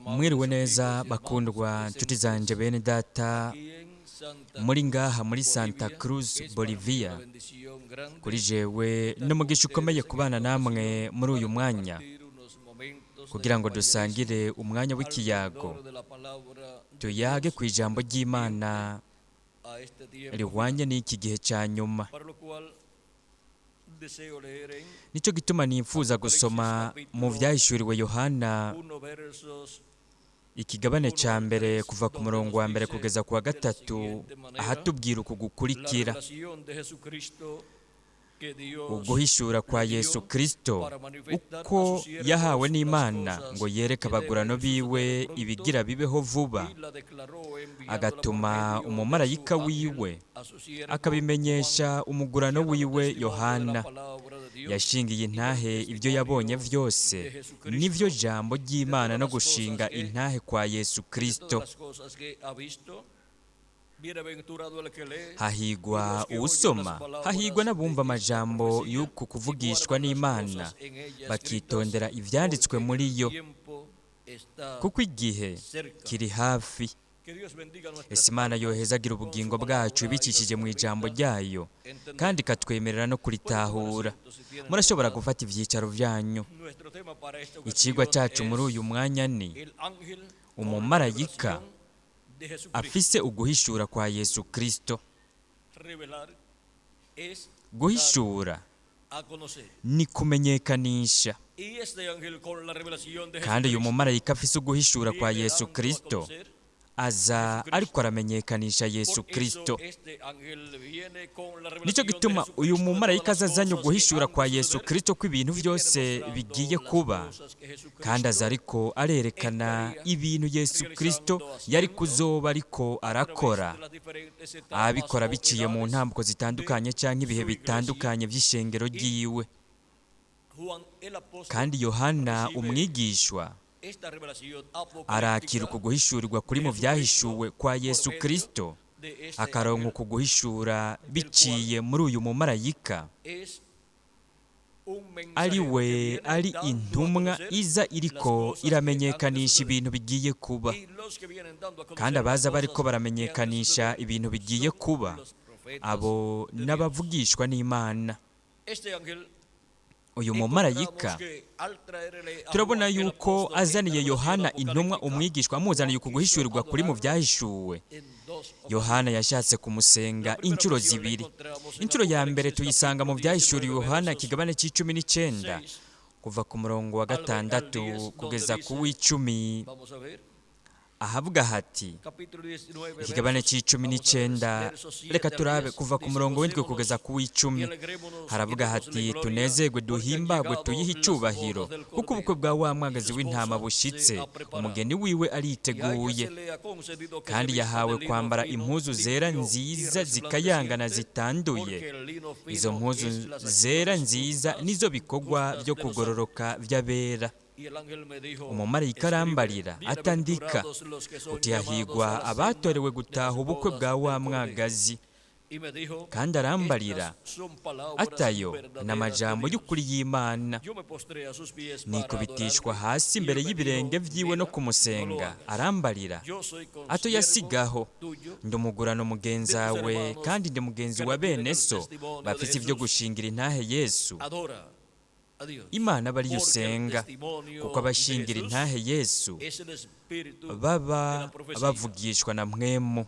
Mwiriwe neza bakundwa nshuti zanje, bene data muri ngaha muri Santa Cruz, Bolivia. Kuri jewe n'umugisha ukomeye kubana namwe muri uyu mwanya kugira ngo dusangire umwanya w'ikiyago, tuyage ku ijambo ry'Imana rihwanye n'iki gihe cya nyuma. Nicyo gituma nifuza gusoma mu Byahishuriwe Yohana, ikigabane cya mbere, kuva ku murongo wa mbere kugeza ku wa gatatu, ahatubwira uku gukurikira: uguhishura kwa Yesu Kirisito uko yahawe n'Imana ngo yereke abagurano biwe ibigira bibeho vuba, agatuma umumarayika wiwe akabimenyesha umugurano wiwe Yohana. Yashingiye intahe ibyo yabonye byose, nibyo jambo ry'Imana no gushinga intahe kwa Yesu Kirisito. Hahigwa uwusoma, hahigwa n'abumva amajambo y'uku kuvugishwa n'Imana, bakitondera ibyanditswe muri yo, kuko igihe kiri hafi. Ese Imana yohezagira ubugingo bwacu ibicishije mu ijambo ryayo kandi ikatwemerera no kuritahura. Murashobora gufata ibyicaro byanyu. Ikigwa cyacu muri uyu mwanya ni umumarayika afise uguhishura kwa Yesu Kirisito. Guhishura ni kumenyekanisha, kandi uyu mumarayika afise uguhishura kwa Yesu Kirisito aza ariko aramenyekanisha Yesu Kirisito. Nicyo gituma uyu mumarayika aza azanye uguhishura kwa Yesu Kirisito ko ibintu byose bigiye kuba, kandi aza ariko arerekana ibintu Yesu Kirisito yari kuzoba ariko arakora, abikora biciye mu ntambwe zitandukanye cyangwa ibihe bitandukanye by'ishengero ry'iwe. Kandi Yohana umwigishwa arakira uku guhishurirwa kuri mu byahishuwe kwa Yesu Kirisito, akaronka uku guhishura biciye muri uyu mumarayika, ari we ari intumwa iza iriko iramenyekanisha ibintu bigiye kuba. Kandi abaza bariko baramenyekanisha ibintu bigiye kuba, abo n'abavugishwa n'Imana. Uyu mumarayika turabona yuko azaniye Yohana intumwa umwigishwa, amuzaniye uku guhishurirwa kuri mu byahishuwe, Yohana yashatse kumusenga inshuro zibiri. Inshuro ya mbere tuyisanga mu Byahishuriwe Yohana, ikigabane cya 19, kuva ku murongo wa gatandatu kugeza ku wa 10, ahavuga hati, ikigabane cya 19, reka turabe kuva ku murongo wa 7 kugeza ku wa 10, haravuga hati: "Tunezerwe, duhimbagwe, tuyihe icyubahiro, kuko ubukwe bwa wa mwagazi w'intama bushitse, umugeni wiwe ariteguye. Kandi yahawe kwambara impuzu zera nziza zikayangana zitanduye. Izo mpuzu zera nziza nizo bikorwa byo kugororoka by'abera." Umumarayika arambarira atandika uti: "Hahigwa abatorewe gutaha ubukwe bwa wa mwagazi." Kandi arambarira atayo ni amajambo y'ukuri y'Imana. Nikubitishwa hasi imbere y'ibirenge byiwe no kumusenga. Arambarira ato yasigaho: "Ndi umugurano mugenzawe, kandi ndi mugenzi wa bene so bafite ibyo gushingira intahe Yesu. Imana aba ariyo usenga, kuko abashingira intahe Yesu baba bavugishwa na Mpwemu."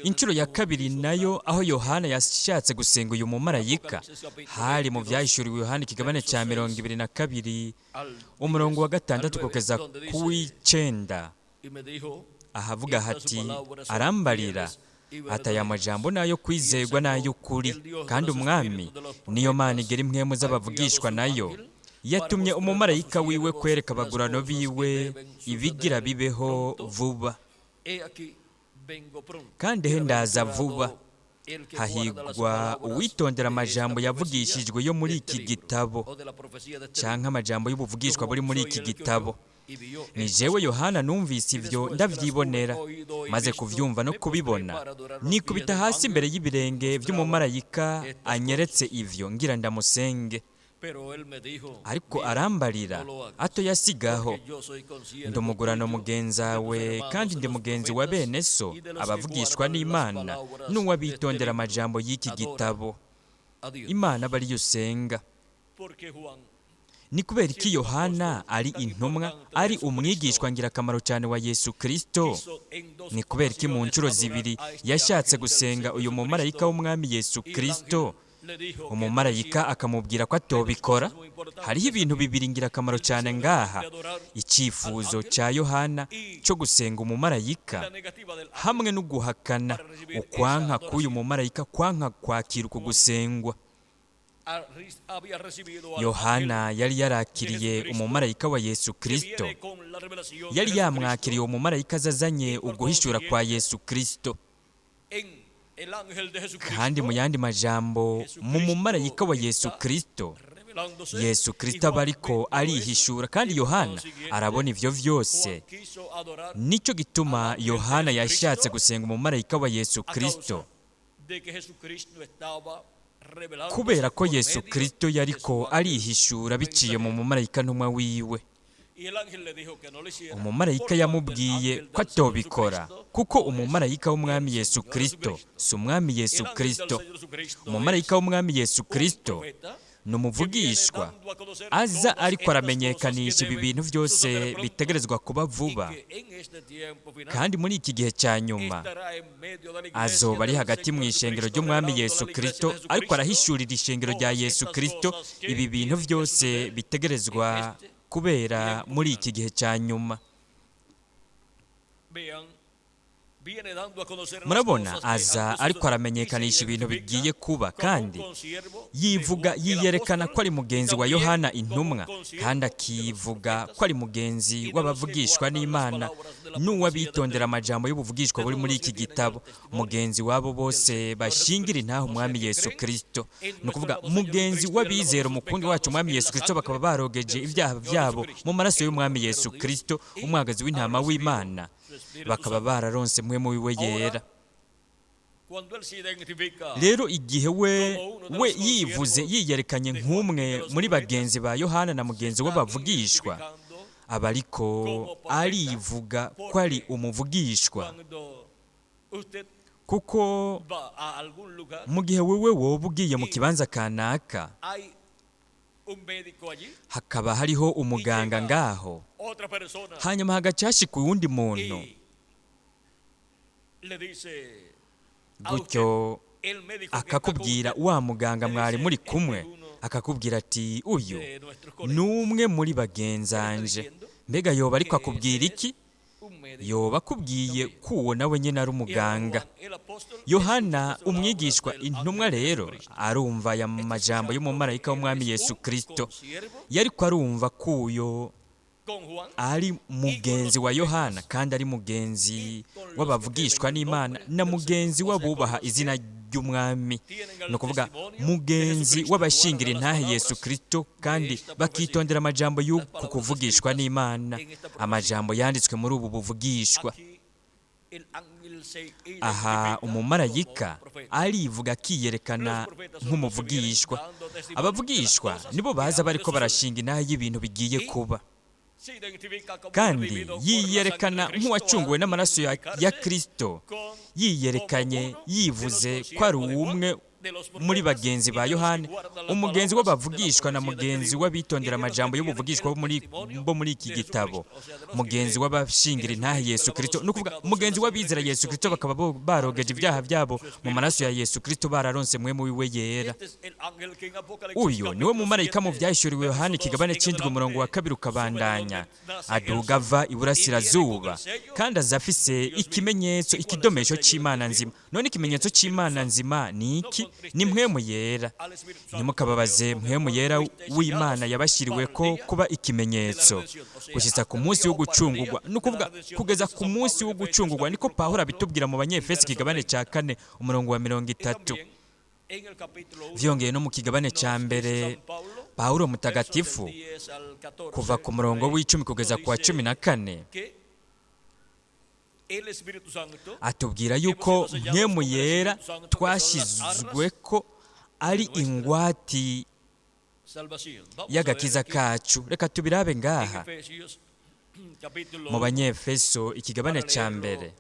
Inshuro ya kabiri nayo aho Yohana yashatse gusenga uyu mumarayika hari mu Byahishuriwe Yohana, ikigabane cya 22, umurongo wa gatandatu kugeza ku wa 9, ahavuga hati: "Arambarira ati: 'Aya majambo nayo kwizerwa n'ay'ukuri, kandi Umwami niyo Mana igera impwemu z'abavugishwa nayo yatumye umumarayika wiwe kwereka abagurano biwe ibigira bibeho vuba.' Kandi he, ndaza vuba. Hahigwa uwitondera amajambo yavugishijwe yo muri iki gitabo,' canke amajambo y'ubuvugishwa buri muri iki gitabo. Ni jewe Yohana numvise ibyo ndabyibonera. Maze kubyumva no kubibona, nikubita hasi imbere y'ibirenge by'umumarayika anyeretse ivyo, ngira ndamusenge." Ariko arambarira ato yasigaho, ndi umugurano mugenzawe, kandi ndi mugenzi wa bene so abavugishwa n'Imana n'uwabitondera amajambo y'iki gitabo. Imana aba ariyo usenga. Ni kubera iki Yohana ari intumwa, ari umwigishwa ngirakamaro cyane wa Yesu Kristo? Ni kubera iki mu nshuro zibiri yashatse gusenga uyu mumarayika w'Umwami Yesu Kristo, umumarayika akamubwira ko atobikora? Hariho ibintu bibiri ngirakamaro cyane ngaha: icyifuzo cya Yohana cyo gusenga umumarayika, hamwe no guhakana ukwanka k'uyu mumarayika, kwanka kwakira uku gusengwa. Yohana yari yarakiriye umumarayika wa Yesu Kristo, yari yamwakiriye uwo mumarayika azazanye uguhishura kwa Yesu Kristo. Kandi mu yandi majambo, mu mumarayika wa Yesu Kristo, Yesu Kristo aba ariko arihishura, kandi Yohana arabona ivyo vyose. Nicyo gituma Yohana yashatse gusenga umumarayika wa Yesu Kristo, kubera ko Yesu Kristo yariko arihishura biciye mu mumarayika ntumwa wiwe. Umumarayika yamubwiye ko atobikora, kuko umumarayika w'Umwami Yesu Kristo si Umwami Yesu Kristo. Umumarayika w'Umwami Yesu Kristo ni umuvugishwa aza ariko aramenyekanisha ibi bintu byose bitegerezwa kuba vuba, kandi muri iki gihe cya nyuma azoba ari hagati mu ishengero ry'Umwami Yesu Kristo, ariko arahishurira ishengero rya Yesu Kristo ibi bintu byose bitegerezwa kubera muri iki gihe cya nyuma. Murabona, aza ariko aramenyekanisha ibintu bigiye kuba, kandi yivuga, yiyerekana ko ari mugenzi wa Yohana intumwa, kandi akivuga ko ari mugenzi w'abavugishwa n'Imana n'uwabitondera amajambo y'ubuvugishwa buri muri iki gitabo, mugenzi wabo bose bashingira intaho Umwami Yesu Kristo. Ni ukuvuga mugenzi w'abizera umukundi wacu Umwami Yesu Kristo, bakaba barogeje ibyaha byabo mu maraso y'Umwami Yesu Kristo, umwagazi w'intama w'Imana, bakaba bararonse mpwemu wiwe yera. Rero igihe we yivuze, yiyerekanye nk'umwe muri bagenzi ba Yohana na mugenzi we bavugishwa, aba ariko arivuga ko ari umuvugishwa, kuko mu gihe wewe woba ugiye mu kibanza kanaka, hakaba hariho umuganga ngaho, hanyuma hagaca hashika uwundi muntu, gutyo akakubwira, wa muganga mwari muri kumwe akakubwira ati uyu ni umwe muri bagenzanje. Mbega yoba ariko akubwira iki? Yoba akubwiye ko uwo nawe nyine ari umuganga. Yohana umwigishwa intumwa rero arumva aya majambo y'umumarayika w'Umwami Yesu Kristo, yariko arumva ko uyo ari mugenzi wa Yohana, kandi ari mugenzi w'abavugishwa n'Imana na mugenzi w'abubaha izina ry'Umwami. Ni ukuvuga mugenzi w'abashingira intahe Yesu Kristo, kandi bakitondera amajambo y'uku kuvugishwa n'Imana, amajambo yanditswe muri ubu buvugishwa. Aha umumarayika arivuga akiyerekana nk'umuvugishwa. Abavugishwa nibo baza bariko barashinga intahe y'ibintu bigiye kuba, kandi yiyerekana nk'uwacunguwe n'amaraso ya Kristo. Yiyerekanye yivuze ko ari umwe muri bagenzi ba Yohana, umugenzi w'abavugishwa na mugenzi w'abitondera amajambo y'ubuvugishwa bo muri iki gitabo, mugenzi w'abashingira intahe Yesu Kristo, ni ukuvuga mugenzi w'abizera Yesu Kristo, bakaba barogeje ibyaha byabo mu maraso ya Yesu Kristo, bararonse mpwemu wiwe yera. Uyu niwe mumarayika mu byahishuriwe Yohana ikigabane c'indwi umurongo wa 2 ukabandanya, aduga ava iburasirazuba, kandi aza afise ikimenyetso, ikidomesho c'Imana nzima. None ikimenyetso c'Imana nzima ni iki? Ni mpwemu yera. Ntimukababaze mpwemu yera w'Imana yabashyiriwe ko kuba ikimenyetso gushyitsa ku munsi wo gucungurwa. Ni ukuvuga kugeza ku munsi wo gucungurwa, niko Pawulo abitubwira mu Banyefesi ikigabane cya 4 umurongo wa 30. Vyongeye no mu kigabane cya 1 Pawulo mutagatifu kuva ku murongo w'10 kugeza ku wa 14 atubwira yuko mpwemu yera twashyizwe ko ari ingwati y'agakiza kacu. Reka tubirabe ngaha mu Banyefeso ikigabane cya mbere,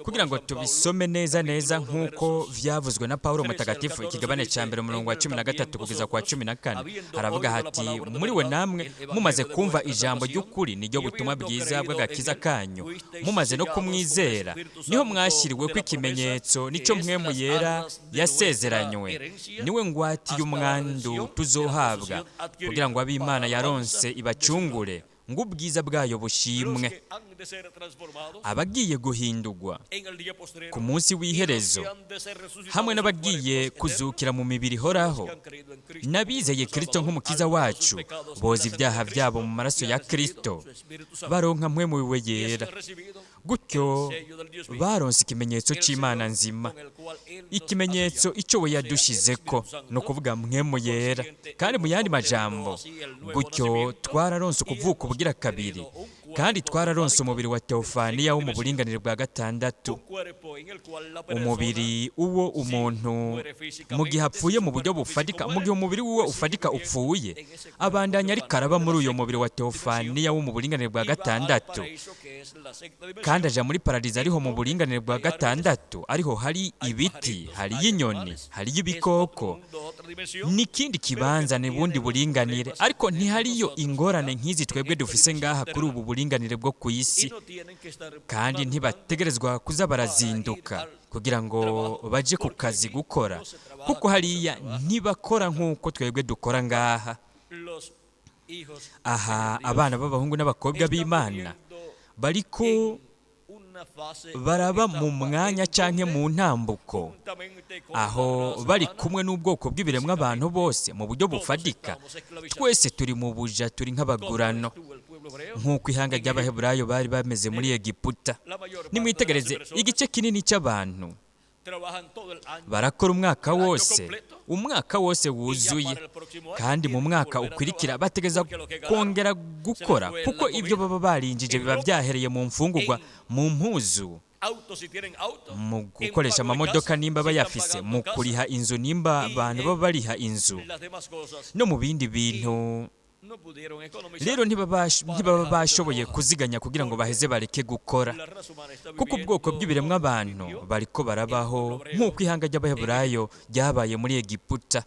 kugira ngo tubisome neza neza nk'uko vyavuzwe na Pawulo Mutagatifu, ikigabane cya mbere, umurongo wa 13 kugeza kwa 14. Haravuga hati: "Muri we namwe mumaze kumva ijambo ry'ukuri, niryo butumwa bwiza bw'agakiza kanyu, mumaze no kumwizera, niho mwashyiriwe ko ikimenyetso, nico Mpwemu Yera yasezeranywe, niwe ngwate y'umwandu tuzohabwa, kugira ngo ab'Imana yaronse ibacungure, ngo ubwiza bwayo bushimwe." Abagiye guhindurwa ku munsi w'iherezo hamwe n'abagiye kuzukira mu mibiri ihoraho n'abizeye Kristo nk'Umukiza wacu, boza ibyaha byabo mu maraso ya Kristo, baronka Mpwemu wiwe Yera. Gutyo baronse ikimenyetso cy'Imana nzima, ikimenyetso icyo we yadushizeko, ni ukuvuga Mpwemu Yera. Kandi mu yandi majambo, gutyo twararonse ukuvuka ubugira kabiri, kandi twararonse umubiri wa teofaniya wo mu buringanire bwa gatandatu, umubiri uwo umuntu mu gihe apfuye mu buryo bufatika, mu gihe umubiri wiwe ufatika upfuye, abandanya ariko araba muri uyo mubiri wa teofaniya wo mu buringanire bwa gatandatu, kandi aja muri paradizo ariho mu buringanire bwa gatandatu, ariho hari ibiti, hariyo inyoni, hariyo ibikoko, n'ikindi kibanza, ni bundi buringanire, ariko ntihariyo ingorane nk'izi twebwe dufise ngaha kuri ubu buringanire bwo ku isi. Kandi ntibategerezwa kuza barazinduka kugira ngo baje ku kazi gukora, kuko hariya ntibakora nk'uko twebwe dukora ngaha. Aha abana b'abahungu n'abakobwa b'Imana bariko baraba mu mwanya canke mu ntambuko aho bari kumwe n'ubwoko bw'ibiremwa abantu bose mu buryo bufatika. Twese turi mu buja, turi nk'abagurano, nk'uko ihanga ry'Abaheburayo bari bameze muri Egiputa. Nimwitegereze, igice kinini cy'abantu barakora umwaka wose, umwaka wose wuzuye, kandi mu mwaka ukurikira bategeza kongera gukora, kuko ibyo baba barinjije biba byahereye mu mfungurwa, mu mpuzu, mu gukoresha amamodoka nimba bayafise, mu kuriha inzu nimba abantu baba bariha inzu, no mu bindi bintu. Rero ntibaba bashoboye kuziganya kugira ngo baheze bareke gukora, kuko ubwoko bw'ibiremwa abantu bariko barabaho nk'uko ihanga ry'Abaheburayo ryabaye muri Egiputa.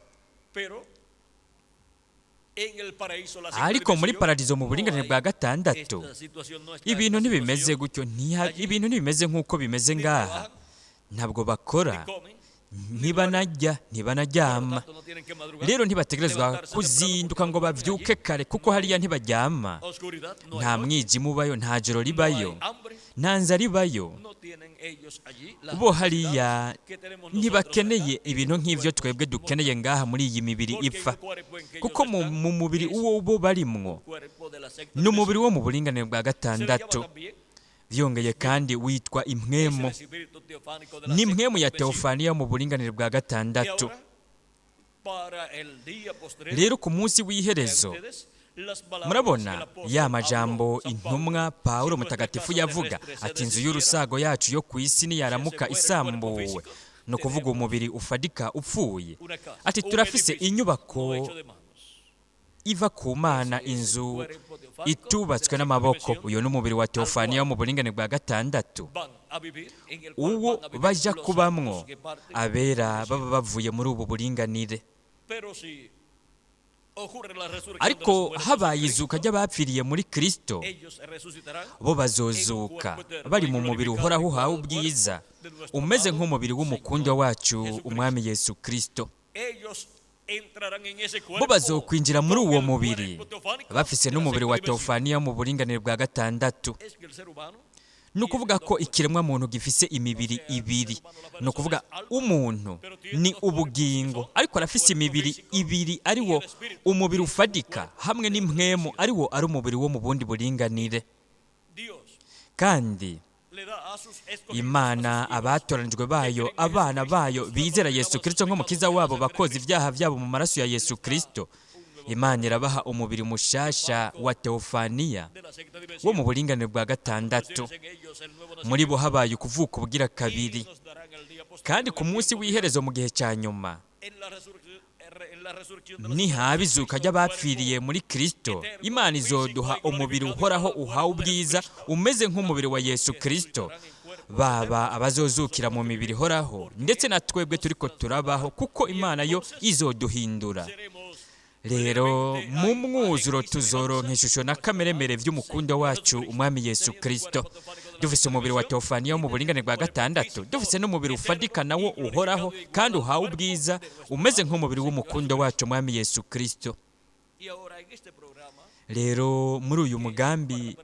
Ariko muri paradizo mu buringanire bwa gatandatu ibintu ntibimeze gutyo, ibintu ntibimeze nk'uko bimeze ngaha. Ntabwo bakora, ntibanajya, ntibanaryama. Rero ntibategerezwa kuzinduka ngo bavyuke kare, kuko hariya ntibaryama, nta mwijima ubayo, nta joro ribayo, nta nzara ibayo. Bo hariya ntibakeneye ibintu nk'ivyo twebwe dukeneye ngaha muri iyi mibiri ipfa, kuko mu mubiri uwo bo barimwo ni umubiri wo mu buringanire bwa gatandatu. Byongeye kandi witwa impwemu, ni impwemu ya teofaniya mu buringanire bwa gatandatu. Rero ku munsi w'iherezo, murabona ya majambo intumwa Pawulo Mutagatifu yavuga ati: "Inzu y'urusago yacu yo ku isi niyaramuka isambuwe," ni ukuvuga umubiri ufadika upfuye, ati: "Turafise inyubako iva ku Mana, inzu itubatswe n'amaboko." Uyu ni umubiri wa teofaniya wo mu buringane bwa gatandatu, uwo baja kubamwo abera baba bavuye muri ubu buringanire. Ariko habaye izuka ry'abapfiriye muri Kristo, bo bazozuka bari mu mubiri uhoraho uhawe ubwiza, umeze nk'umubiri w'umukundwa wacu Umwami Yesu Kristo. Bo bazokwinjira muri uwo mubiri bafise n'umubiri wa teofaniya mu buringanire bwa gatandatu. Ni ukuvuga ko ikiremwa muntu gifise imibiri ibiri, ni ukuvuga umuntu ni ubugingo, ariko arafise imibiri ibiri, ari wo umubiri ufadika hamwe n'impwemu, ari wo ari umubiri wo mu bundi buringanire. Kandi Imana abatoranijwe bayo, abana bayo bizera Yesu Kristo nk'Umukiza wabo, bakoza ibyaha byabo mu maraso ya Yesu Kristo, Imana irabaha umubiri mushasha wa teofaniya wo mu buringanire bwa gatandatu. Muri bo habaye ukuvuka ubugira kabiri. Kandi ku munsi w'iherezo, mu gihe cya nyuma, Nihaba izuka ry'abapfiriye muri Kristo, Imana izoduha umubiri uhoraho uhawe ubwiza umeze nk'umubiri wa Yesu Kristo, baba abazozukira mu mibiri ihoraho ndetse na twebwe turiko turabaho, kuko Imana yo izoduhindura. Rero mu mwuzuro tuzoronka ishusho na kameremere by'umukundo wacu umwami Yesu Kristo. Dufise umubiri wa teofaniya wo mu buringane bwa gatandatu, dufise n'umubiri ufadika nawo uhoraho kandi uhawe ubwiza umeze nk'umubiri w'umukundo wacu umwami Yesu Kristo. Rero muri uyu mugambi,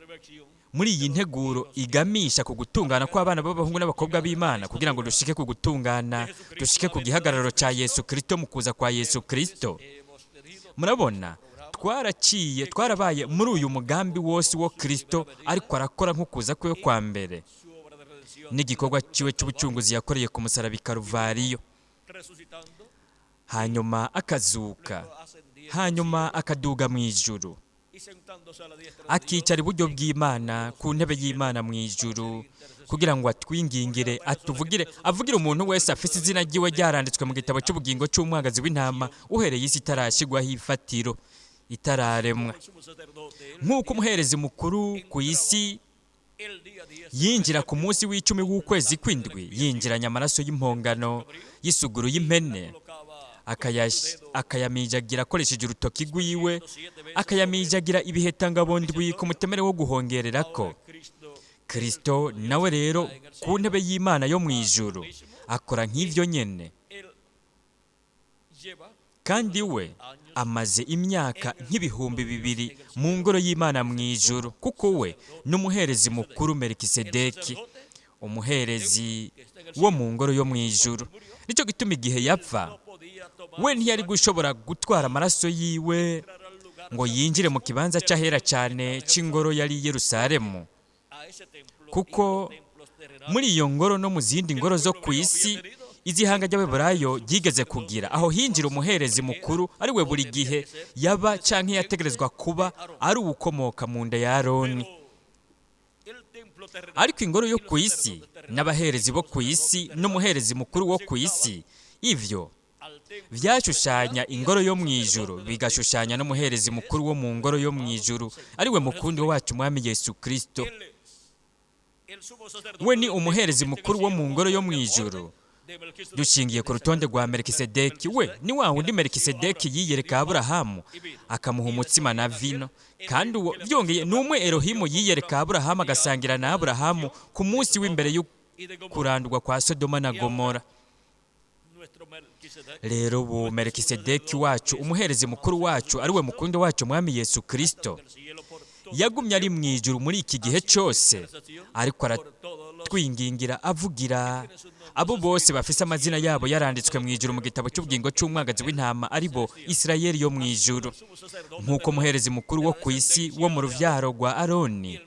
muri iyi nteguro igamisha ku gutungana kw'abana b'abahungu n'abakobwa b'Imana, kugira ngo dushike ku gutungana, dushike ku gihagararo cya Yesu Kristo mu kuza kwa Yesu Kristo. Murabona, twaraciye, twarabaye muri uyu mugambi wose wo Kristo ariko arakora nk'ukuza kwe kwa mbere n'igikorwa ciwe cy'ubucunguzi yakoreye ku musaraba i Karuvariyo, hanyuma akazuka, hanyuma akaduga mu ijuru, akicara iburyo bw'Imana ku ntebe y'Imana mu ijuru, kugira ngo atwingingire, atuvugire, avugire umuntu wese afise izina ryiwe ryaranditswe mu gitabo cy'ubugingo cy'umwagazi w'intama uhereye isi itarashyirwaho ifatiro, itararemwa. Nk'uko umuherezi mukuru ku isi yinjira ku munsi w'icumi w'ukwezi kw'indwi yinjiranye amaraso y'impongano y'isuguru y'impene, akayamijagira akoresheje urutoki rwiwe, akayamijagira ibihetangabondwi ku mutemere wo guhongererako, Kristo nawe rero ku ntebe y'Imana yo mu ijuru akora nk'ivyo nyene, kandi we amaze imyaka nk'ibihumbi 2000 mu ngoro y'Imana mu ijuru, kuko we n'umuherezi mukuru Melikisedeki, umuherezi wo mu ngoro yo mu ijuru. Nicyo gituma igihe yapfa, we ntiyari gushobora gutwara amaraso yiwe ngo yinjire mu kibanza cy'ahera cyane cy'ingoro yari i Yerusalemu, kuko muri iyo ngoro no mu zindi ngoro zo ku isi izihanga ry'Abeburayo ryigeze kugira, aho hinjira umuherezi mukuru ari we buri gihe yaba canke yategerezwa kuba ari uwukomoka mu nda ya Aroni. Ariko ingoro yo ku isi n'abaherezi bo ku isi n'umuherezi mukuru wo ku isi, ivyo vyashushanya ingoro yo mu ijuru, bigashushanya n'umuherezi mukuru wo mu ngoro yo mu ijuru, ari we mukundi wacu umwami Yesu Kristo. We ni umuherezi mukuru wo mu ngoro yo mu ijuru. Dushingiye ku rutonde rwa Melikisedeki, we ni wa wundi Melikisedeki yiyereka Aburahamu akamuha umutsima na vino, kandi uwo byongeye ni umwe Elohimu yiyereka Aburahamu agasangira na Aburahamu ku munsi w'imbere yo kurandurwa kwa Sodoma na Gomora. Rero ubu Melikisedeki wacu, umuherezi mukuru wacu, ari we mukundo wacu umwami Yesu Kristo, yagumye ari mu ijuru muri iki gihe cyose, ariko aratwingingira avugira abo bose bafise amazina yabo yaranditswe mu ijuru mu gitabo cy'ubugingo cy'umwagazi w'intama, ari bo Isirayeli yo mu ijuru. Nk'uko umuherezi mukuru wo ku isi wo mu ruvyaro rwa Aroni,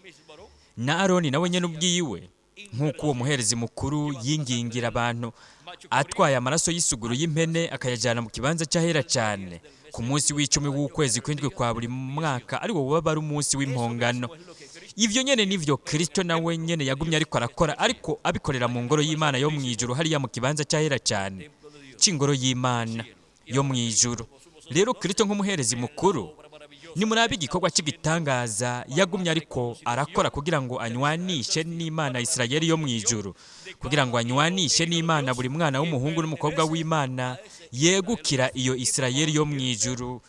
na Aroni nawe nyene ubwiwe, nk'uko uwo muherezi mukuru yingingira abantu atwaye amaraso y'isuguru y'impene akayajyana mu kibanza cy'ahera cyane ku munsi w'icumi w'ukwezi kw'indwi kwa buri mwaka, ari wo waba ari umunsi w'impongano. Ivyo nyene nivyo Kristo nawe nyene yagumye ariko arakora, ariko abikorera mu ngoro y'Imana yo mu ijuru, hariya mu kibanza cy'ahera cyane c'ingoro y'Imana yo mu ijuru. Rero Kristo nk'umuherezi mukuru, nimurabe igikorwa cy'igitangaza yagumye ariko arakora kugira ngo anywanishe n'Imana Isirayeli yo mu ijuru, kugira ngo anywanishe n'Imana buri mwana w'umuhungu n'umukobwa w'Imana yegukira iyo Isirayeli yo mu ijuru,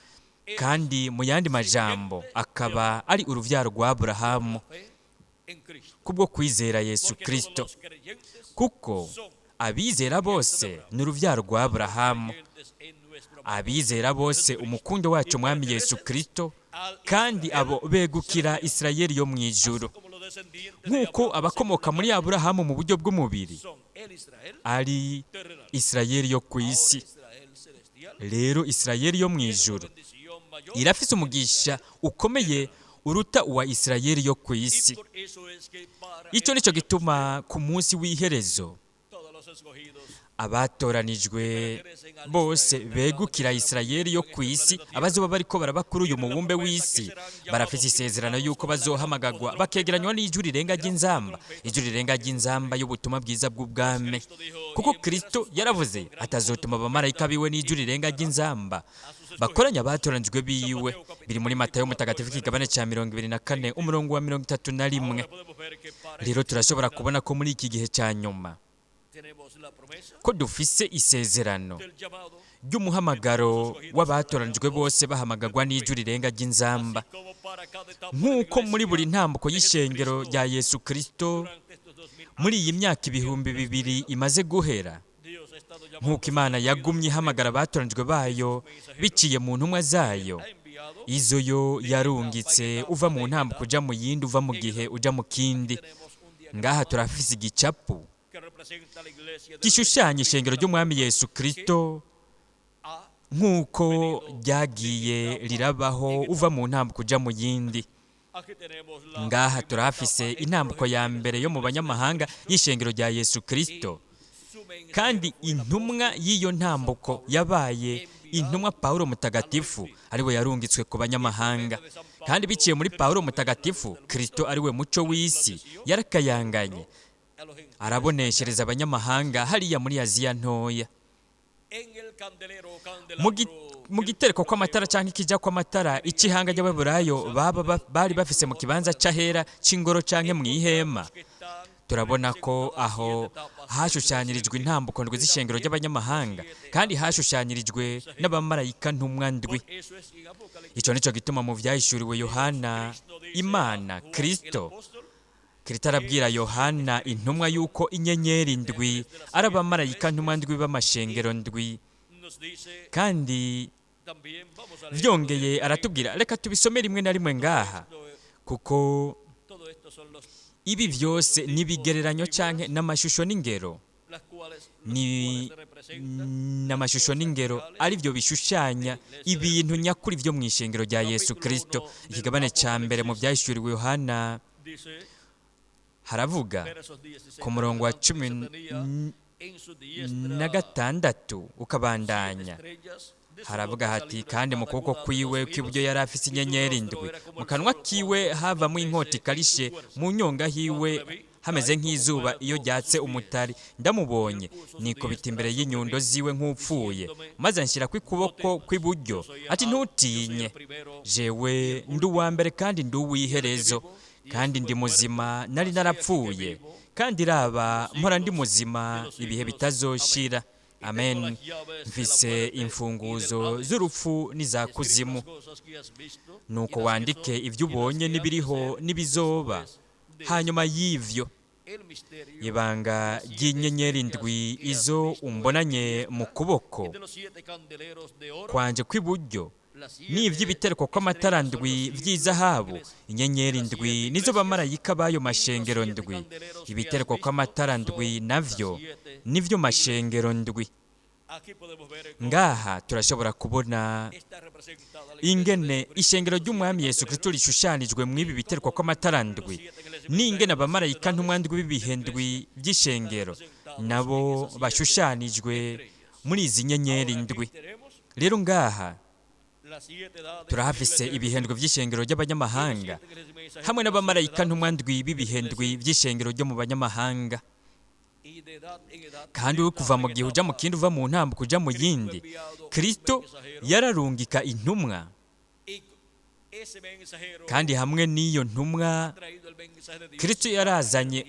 kandi mu yandi majambo akaba ari uruvyaro rwa Aburahamu kubwo kwizera Yesu Kristo, kuko abizera bose ni uruvyaro rwa Aburahamu, abizera bose umukundo wacu umwami Yesu Kristo, kandi abo begukira Isirayeli yo mu ijuru. Nk'uko abakomoka muri Aburahamu mu buryo bw'umubiri ari Isirayeli yo ku isi, rero Isirayeli yo mu ijuru irafise umugisha ukomeye uruta uwa Isirayeli yo ku isi. Icyo nicyo gituma ku munsi w'iherezo Abatoranijwe bose begukira Isirayeli yo ku isi, abazoba bariko baraba kuri uyu mubumbe w'isi, barafise isezerano yuko bazohamagagwa bakegeranywa n'ijwi rirenga ry'inzamba, ijwi rirenga ry'inzamba y'ubutumwa bwiza bw'ubwami, kuko Kristo yaravuze atazotuma abamarayika biwe n'ijwi rirenga ry'inzamba bakoranya abatoranijwe biwe. Biri muri Matayo mutagatifu ikigabane ca 24 umurongo wa 31. Rero turashobora kubona ko muri iki gihe ca nyuma ko dufise isezerano ry'umuhamagaro w'abatoranijwe bose bahamagagwa n'ijwi rirenga ry'inzamba, nk'uko muri buri ntambuko y'ishengero rya Yesu Kristo muri iyi myaka 2000 imaze guhera, nk'uko Imana yagumye ihamagara abatoranijwe bayo biciye mu ntumwa zayo, izo yo yarungitse uva mu ntambuko uja mu yindi, uva mu gihe uja mu kindi. Ngaha turafise igicapu gishushanya ishengero ry'umwami Yesu Kristo nk'uko ryagiye rirabaho uva mu ntambuko uja mu yindi. Ngaha turahafise intambuko ya mbere yo mu banyamahanga y'ishengero rya Yesu Kristo, kandi intumwa y'iyo ntambuko yabaye intumwa Paulo mutagatifu, ariwe yarungitswe ku banyamahanga. Kandi biciye muri Paulo mutagatifu, Kristo ariwe muco w'isi yarakayanganye araboneshereza abanyamahanga hariya muri Aziya ntoya. Mu gitereko kw'amatara canke ikija kw'amatara icihanga ry'Abaheburayo baba bari bafise mu kibanza c'ahera c'ingoro canke mw'ihema, turabona ko aho hashushanyirijwe intambuko ndwi z'ishengero ry'abanyamahanga, kandi hashushanyirijwe n'abamarayika ntumwa ndwi. Ico nico gituma mu vyahishuriwe Yohana, Imana Kristo Kristo arabwira Yohana intumwa yuko inyenyeri ndwi ari abamarayika ntumwa ndwi b'amashengero ndwi. Kandi vyongeye aratubwira, reka tubisome rimwe na rimwe ngaha, kuko ibi vyose nibigereranyo canke n'amashusho n'ingero, ni n'amashusho n'ingero ari byo bishushanya ibintu nyakuri vyo mw'ishengero rya Yesu Kristo. Ikigabane ca mbere mu vyahishuriwe Yohana haravuga ku murongo wa 16 ukabandanya, haravuga hati: kandi mu kuboko kwiwe kw'iburyo yari afise inyenyeri ndwi, mu kanwa kiwe havamo inkota ikarishe, mu nyonga hiwe hameze nk'izuba iyo ryatse umutari. Ndamubonye nikubita imbere y'inyundo ziwe nk'upfuye, maze anshyira kw'ikuboko kw'iburyo ati: ntutinye, jewe ndi uwa mbere kandi ndi uw'iherezo, kandi ndi muzima, nari narapfuye, kandi raba mpora ndi muzima ibihe bitazoshira. Amen. Mfise imfunguzo z'urupfu n'iza kuzimu. Nuko wandike ibyo ubonye n'ibiriho n'ibizoba hanyuma y'ivyo. Ibanga ry'inyenyeri ndwi izo umbonanye mu kuboko kwanje kw'iburyo n'ivy'ibitereko kw'amatara ndwi vy'izahabu, inyenyeri ndwi nizo bamarayika b'ayo mashengero ndwi, ibitereko kw'amatara ndwi navyo nivyo mashengero ndwi. Ngaha turashobora kubona ingene ishengero ry'umwami Yesu Kristo rishushanijwe mw'ibi bitereko kw'amatara ndwi, n'ingene abamarayika ntumwa ndwi b'ibihe ndwi by'ishengero nabo bashushanijwe muri izi nyenyeri ndwi. Rero ngaha turahafise ibihendwe by'ishengero ry'abanyamahanga hamwe n'abamarayika ntumwa ndwi b'ibihendwi by'ishengero ryo mu banyamahanga. Kandi we kuva mu gihe uja mu kindi, uva mu ntambuko uja mu yindi, Kristo yararungika intumwa, kandi hamwe n'iyo ntumwa Kristo yarazanye,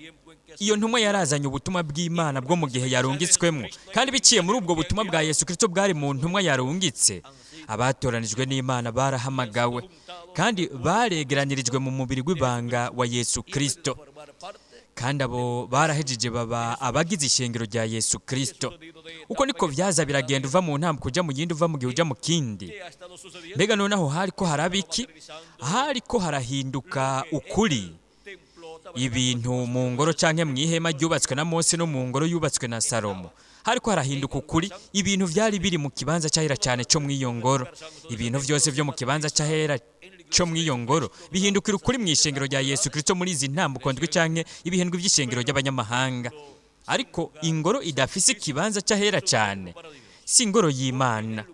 iyo ntumwa yarazanye ubutumwa bw'Imana bwo mu gihe yarungitswemo, kandi biciye muri ubwo butumwa bwa Yesu Kristo bwari mu ntumwa yarungitse, abatoranijwe n'Imana barahamagawe kandi baregeranirijwe mu mubiri w'ibanga wa Yesu Kristo, kandi abo barahejeje baba abagize ishengero rya Yesu Kristo. Uko niko vyaza biragenda, uva mu ntambuko uja mu yindi, uva mu gihe uja mu kindi. Mbega noneho hariko haraba iki? Hariko harahinduka ukuri. Ibintu mu ngoro canke mw'ihema ryubatswe na Mose no mu ngoro yubatswe na Salomo, hariko harahinduka ukuri. Ibintu vyari biri mu kibanza c'ahera cane co mw'iyo ngoro, ibintu vyose vyo mu kibanza c'ahera co mw'iyo ngoro bihindukira ukuri mw'ishengero rya Yesu Kristo muri izi ntambuko ndwi canke ibihendwi vy'ishengero ry'abanyamahanga. Ariko ingoro idafise ikibanza cy'ahera cyane si ingoro y'Imana,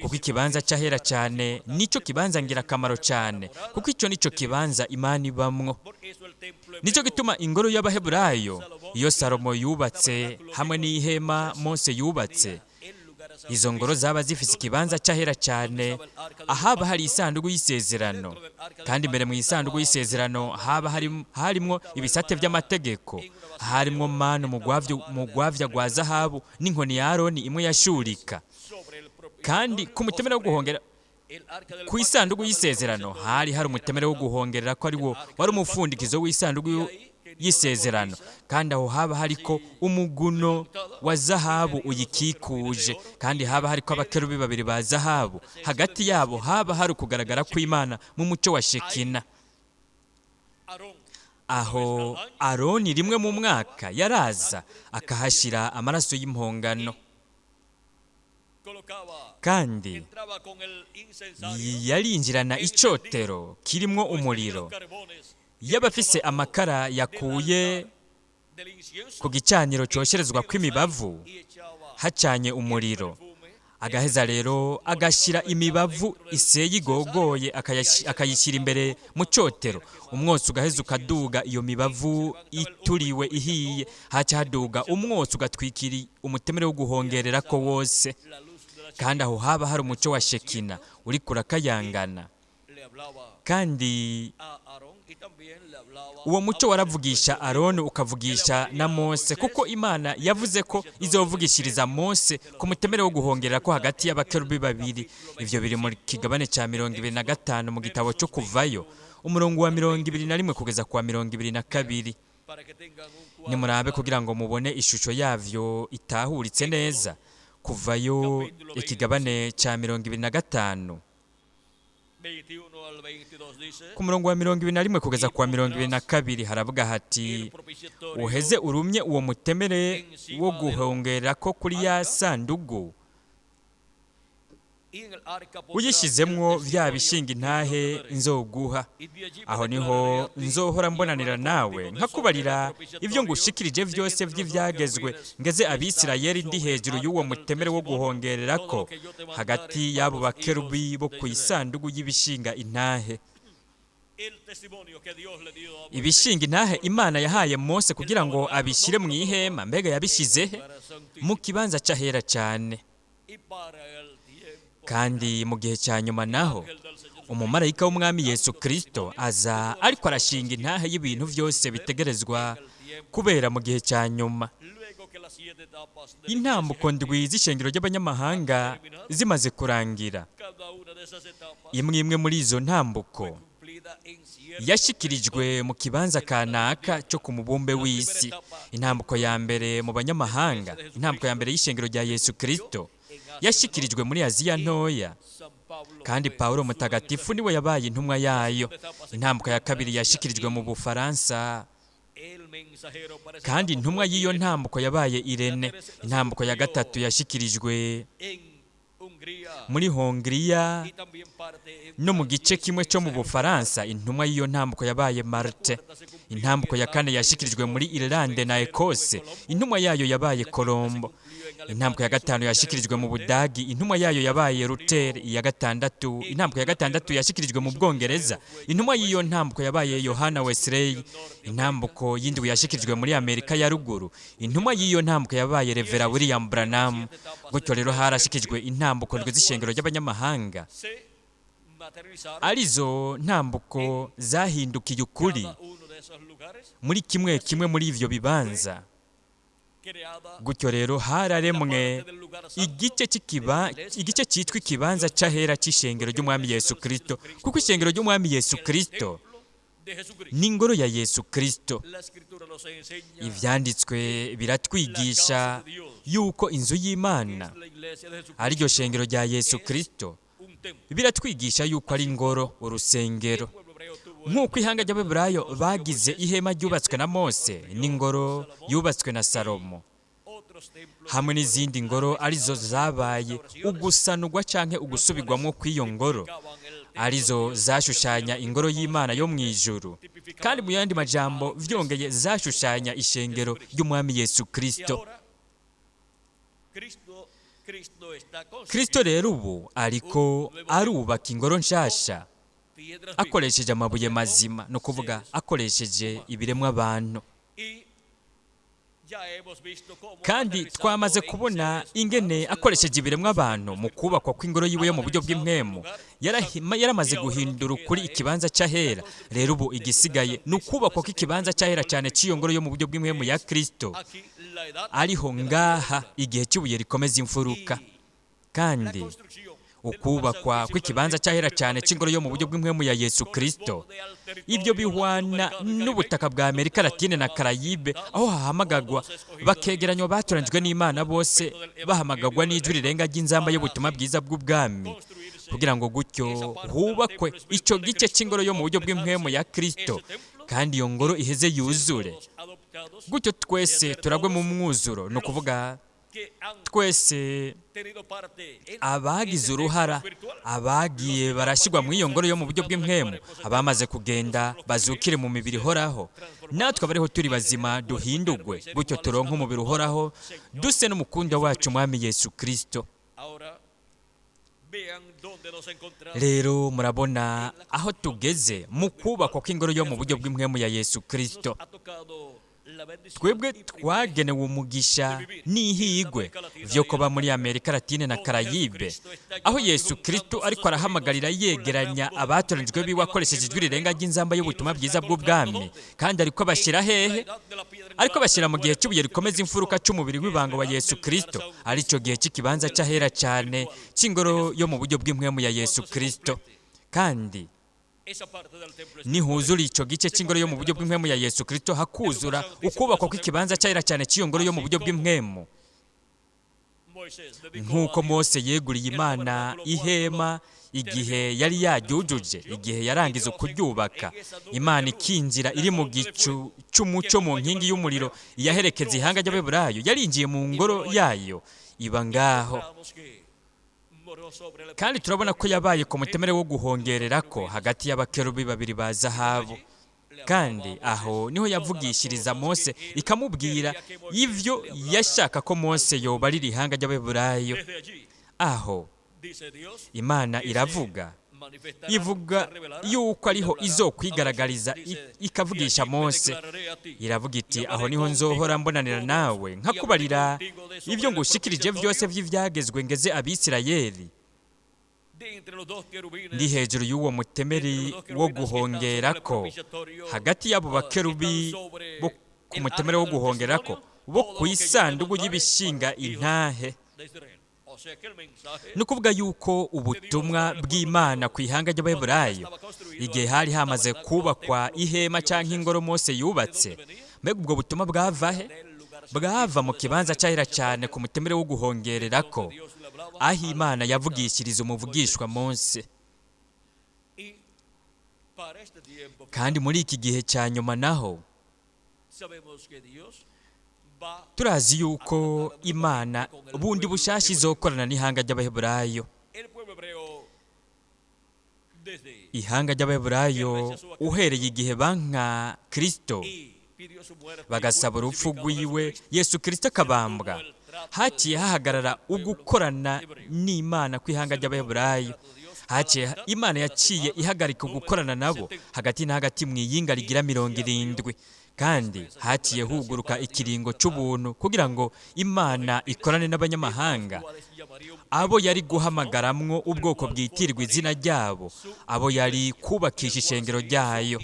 kuko ikibanza cy'ahera cyane nicyo kibanza ngirakamaro cyane, kuko icyo nicyo kibanza Imana ibamwo. Nicyo gituma ingoro y'Abaheburayo iyo Salomo yubatse hamwe n'ihema Mose yubatse, izo ngoro zaba zifise ikibanza cy'ahera cyane, ahaba hari isanduku y'isezerano. Kandi imbere mu isanduku y'isezerano haba harimwo ibisate by'amategeko, harimwo manu mu gwavya gwa zahabu n'inkoni ya Aroni imwe yashurika. Kandi ku mutemere wo guhongera ku isanduku y'isezerano hari hari umutemere wo guhongerera, ko ari wo wari umufundikizo w'isanduku y'isezerano. Kandi aho haba hariko umuguno wa zahabu uyikikuje, kandi haba hariko abakerubi babiri ba zahabu, hagati yabo haba hari ukugaragara kw'Imana mu muco wa Shekina. Aho Aroni rimwe mu mwaka yaraza akahashyira amaraso y'impongano, kandi yarinjirana icotero kirimwo umuriro, y'abafise amakara yakuye ku gicaniro cyosherezwa kw'imibavu hacanye umuriro, agaheza rero agashyira imibavu iseye igogoye, akayishyira imbere mu cyotero, umwotsi ugaheza ukaduga, iyo mibavu ituriwe ihiye, haca haduga umwotsi ugatwikira umutemere wo guhongerera ko wose. Kandi aho haba hari umuco wa Shekina uri kurakayangana, kandi uwo muco waravugisha Aroni ukavugisha na Mose, kuko Imana yavuze ko izovugishiriza Mose ku mutemere wo guhongerera ko hagati y'abakerubi babiri. Ivyo biri mu kigabane cya 25 mu gitabo cyo Kuvayo, umurongo wa 21 kugeza ku wa 22. Nimurabe kugira ngo mubone ishusho yavyo itahuritse neza. Kuvayo ikigabane cya 25 ku murongo wa 21 kugeza ku wa 22 haravuga hati: uheze urumye uwo mutemere wo guhongera ko kuri ya sandugu, uyishyizemwo bya bishinga intahe nzoguha. Aho niho nzohora mbonanira nawe, nkakubarira ibyo ngushikirije byose by'ibyagezwe, ngeze Abisirayeli ndi hejuru y'uwo mutemere wo guhongerera ko hagati y'abo bakerubi bo ku isanduku y'ibishinga intahe. Ibishinga intahe Imana yahaye Mose kugira ngo abishyire mu ihema, mbega yabishyize he? Mu kibanza cy'ahera cyane. Kandi mu gihe cya nyuma naho umumarayika w'Umwami Yesu Kristo aza ariko arashinga intahe y'ibintu byose bitegerezwa kubera mu gihe cya nyuma. Intambuko ndwi z'ishengero ry'abanyamahanga zimaze kurangira, imwe imwe muri izo ntambuko yashyikirijwe mu kibanza kanaka cyo ku mubumbe w'isi. Intambuko ya mbere mu banyamahanga, intambuko ya mbere y'ishengero rya Yesu Kristo yashyikirijwe muri Aziya Ntoya, kandi Pawulo mutagatifu niwe yabaye intumwa yayo. Intambuko ya kabiri yashyikirijwe mu Bufaransa, kandi intumwa y'iyo ntambuko yabaye Irene. Intambuko ya gatatu yashyikirijwe muri Hongiriya no mu gice kimwe cyo mu Bufaransa, intumwa y'iyo ntambuko yabaye Marte. Intambuko ya kane yashyikirijwe muri Irlande na Ekose, intumwa yayo yabaye Colombo. Intambuko ya gatanu yashyikirijwe mu Budagi, intumwa yayo yabaye Luther. Iya gatandatu, intambuko ya gatandatu yashyikirijwe mu Bwongereza, intumwa y'iyo ntambuko yabaye Yohana Wesley. Intambuko y'indwi yashyikirijwe muri Amerika ya Ruguru, intumwa y'iyo ntambuko yabaye Revera William Branham. Gutyo rero harashyikirijwe intambuko ndwi z'ishengero ry'abanyamahanga, arizo ntambuko zahindukiye ukuri muri kimwe kimwe muri ivyo bibanza. Gutyo rero hararemwe igice cyitwa ikibanza cy'ahera cy'ishengero ry'Umwami Yesu Kristo, kuko ishengero ry'Umwami Yesu Kristo ni ingoro ya Yesu Kristo. Ivyanditswe biratwigisha yuko inzu y'Imana ariryo shengero rya Yesu Kristo, biratwigisha yuko ari ingoro, urusengero. Nk'uko ihanga ry'Abeburayo bagize ihema ryubatswe na Mose n'ingoro yubatswe na Salomo, hamwe n'izindi ngoro arizo zabaye ugusanurwa canke ugusubirwamwo kw'iyo ngoro, arizo zashushanya ingoro y'Imana yo mu ijuru. Kandi mu yandi majambo, vyongeye zashushanya ishengero ry'Umwami Yesu Kristo. Kristo rero ubu ariko arubaka ingoro nshasha akoresheje amabuye mazima, no kuvuga akoresheje ibiremwa abantu. Kandi twamaze kubona ingene akoresheje ibiremwa abantu mu kubakwa kw'ingoro yiwe yo mu buryo bw'impwemu yaramaze guhindura ukuri ikibanza cy'ahera. Rero ubu igisigaye ni ukubakwa kw'ikibanza cy'ahera cyane cy'iyo ngoro yo mu buryo bw'impwemu ya Kristo, ariho ngaha igihe cy'ibuye rikomeza imfuruka. Kandi ukubakwa kw'ikibanza cy'ahera cyane cy'ingoro yo mu buryo bw'impwemu ya Yesu Kristo, ibyo bihwana n'ubutaka bwa Amerika Latine na Karayibe, aho hahamagagwa bakegeranywa batoranijwe n'Imana bose, bahamagagwa n'ijwi rirenga ry'inzamba y'ubutumwa bwiza bw'ubwami, kugira ngo gutyo hubakwe icyo gice cy'ingoro yo mu buryo bw'impwemu ya Kristo, kandi iyo ngoro iheze yuzure, gutyo twese turagwe mu mwuzuro. Ni ukuvuga twese abagize uruhara, abagiye barashyirwa muri iyo ngoro yo mu buryo bw'impwemu, abamaze kugenda bazukire mu mibiri ihoraho, natwe abariho turi bazima duhindugwe, gutyo turonke umubiri uhoraho, duse n'umukunda wacu Umwami Yesu Kristo. Rero murabona aho tugeze mu kubakwa kw'ingoro yo mu buryo bw'impwemu ya Yesu Kristo. Twebwe twagenewe umugisha n'ihigwe vyo kuba muri Amerika Latine na Karayibe, aho Yesu Kristo ariko arahamagarira yegeranya abatoranijwe biwe akoresheje ijwi rirenga ry'inzamba y'ubutumwa bwiza bw'ubwami. Kandi ariko abashyira hehe? Ariko bashyira mu gihe cy'ibuye rikomeza imfuruka cy'umubiri w'ibanga wa Yesu Kristo, aricyo gihe cy'ikibanza cy'ahera cyane cy'ingoro yo mu buryo bw'impwemu ya Yesu Kristo. Kandi nihuzura icyo gice cy'ingoro yo mu buryo bw'impwemu ya Yesu Kristo, hakuzura ukubakwa kw'ikibanza cy'ahera cyane cy'iyo ngoro yo mu buryo bw'impwemu, nk'uko Mose yeguriye Imana ihema igihe yari yaryujuje, igihe yarangiza kuryubaka, Imana ikinjira iri mu gicu cy'umucyo mu nkingi y'umuriro yaherekeza ihanga ry'Abeburayo, yarinjiye mu ngoro yayo iba ngaho. Kandi turabona ko yabaye ku mutemere wo guhongerera ko hagati y'abakerubi babiri ba zahabu. Kandi aho niho yavugishiriza Mose, ikamubwira ivyo yashaka ko Mose yobarira ihanga ry'Abeburayo. Aho Imana iravuga, ivuga yuko ariho izokwigaragariza, ikavugisha Mose. Iravuga iti: aho niho nzohora mbonanira nawe, nkakubarira ibyo ngushikirije byose by'ibyagezwe ngeze Abisirayeli, ndi hejuru y'uwo mutemeri wo guhongerako, hagati y'abo bakerubi bo ku mutemeri wo guhongerako, bo ku isanduku y'ibishinga intahe. Ni ukuvuga yuko ubutumwa bw'Imana ku ihanga ry'Abaheburayo, igihe hari hamaze kubakwa ihema cyangwa ingoro Mose yubatse, mbega ubwo butumwa bwava he? Bwava mu kibanza cy'ahera cyane ku mutemere wo guhongererako, aho Imana yavugishiriza umuvugishwa Mose. Kandi muri iki gihe cya nyuma naho turazi yuko Imana bundi bushasha izokorana n'ihanga ry'Abaheburayo. Ihanga ry'Abaheburayo uhereye igihe banka Kristo bagasaba urupfu rwiwe, Yesu Kristo akabambwa, haciye hahagarara ugukorana n'Imana kw'ihanga ry'Abaheburayo. Haciye Imana yaciye ihagarika ugukorana nabo hagati na hagati mu iyinga rigira 70. Kandi haciye huguruka ikiringo cy'ubuntu kugira ngo Imana ikorane n'abanyamahanga, abo yari guhamagaramwo ubwoko bwitirwa izina ryabo, abo yari kubakisha ishengero ryayo,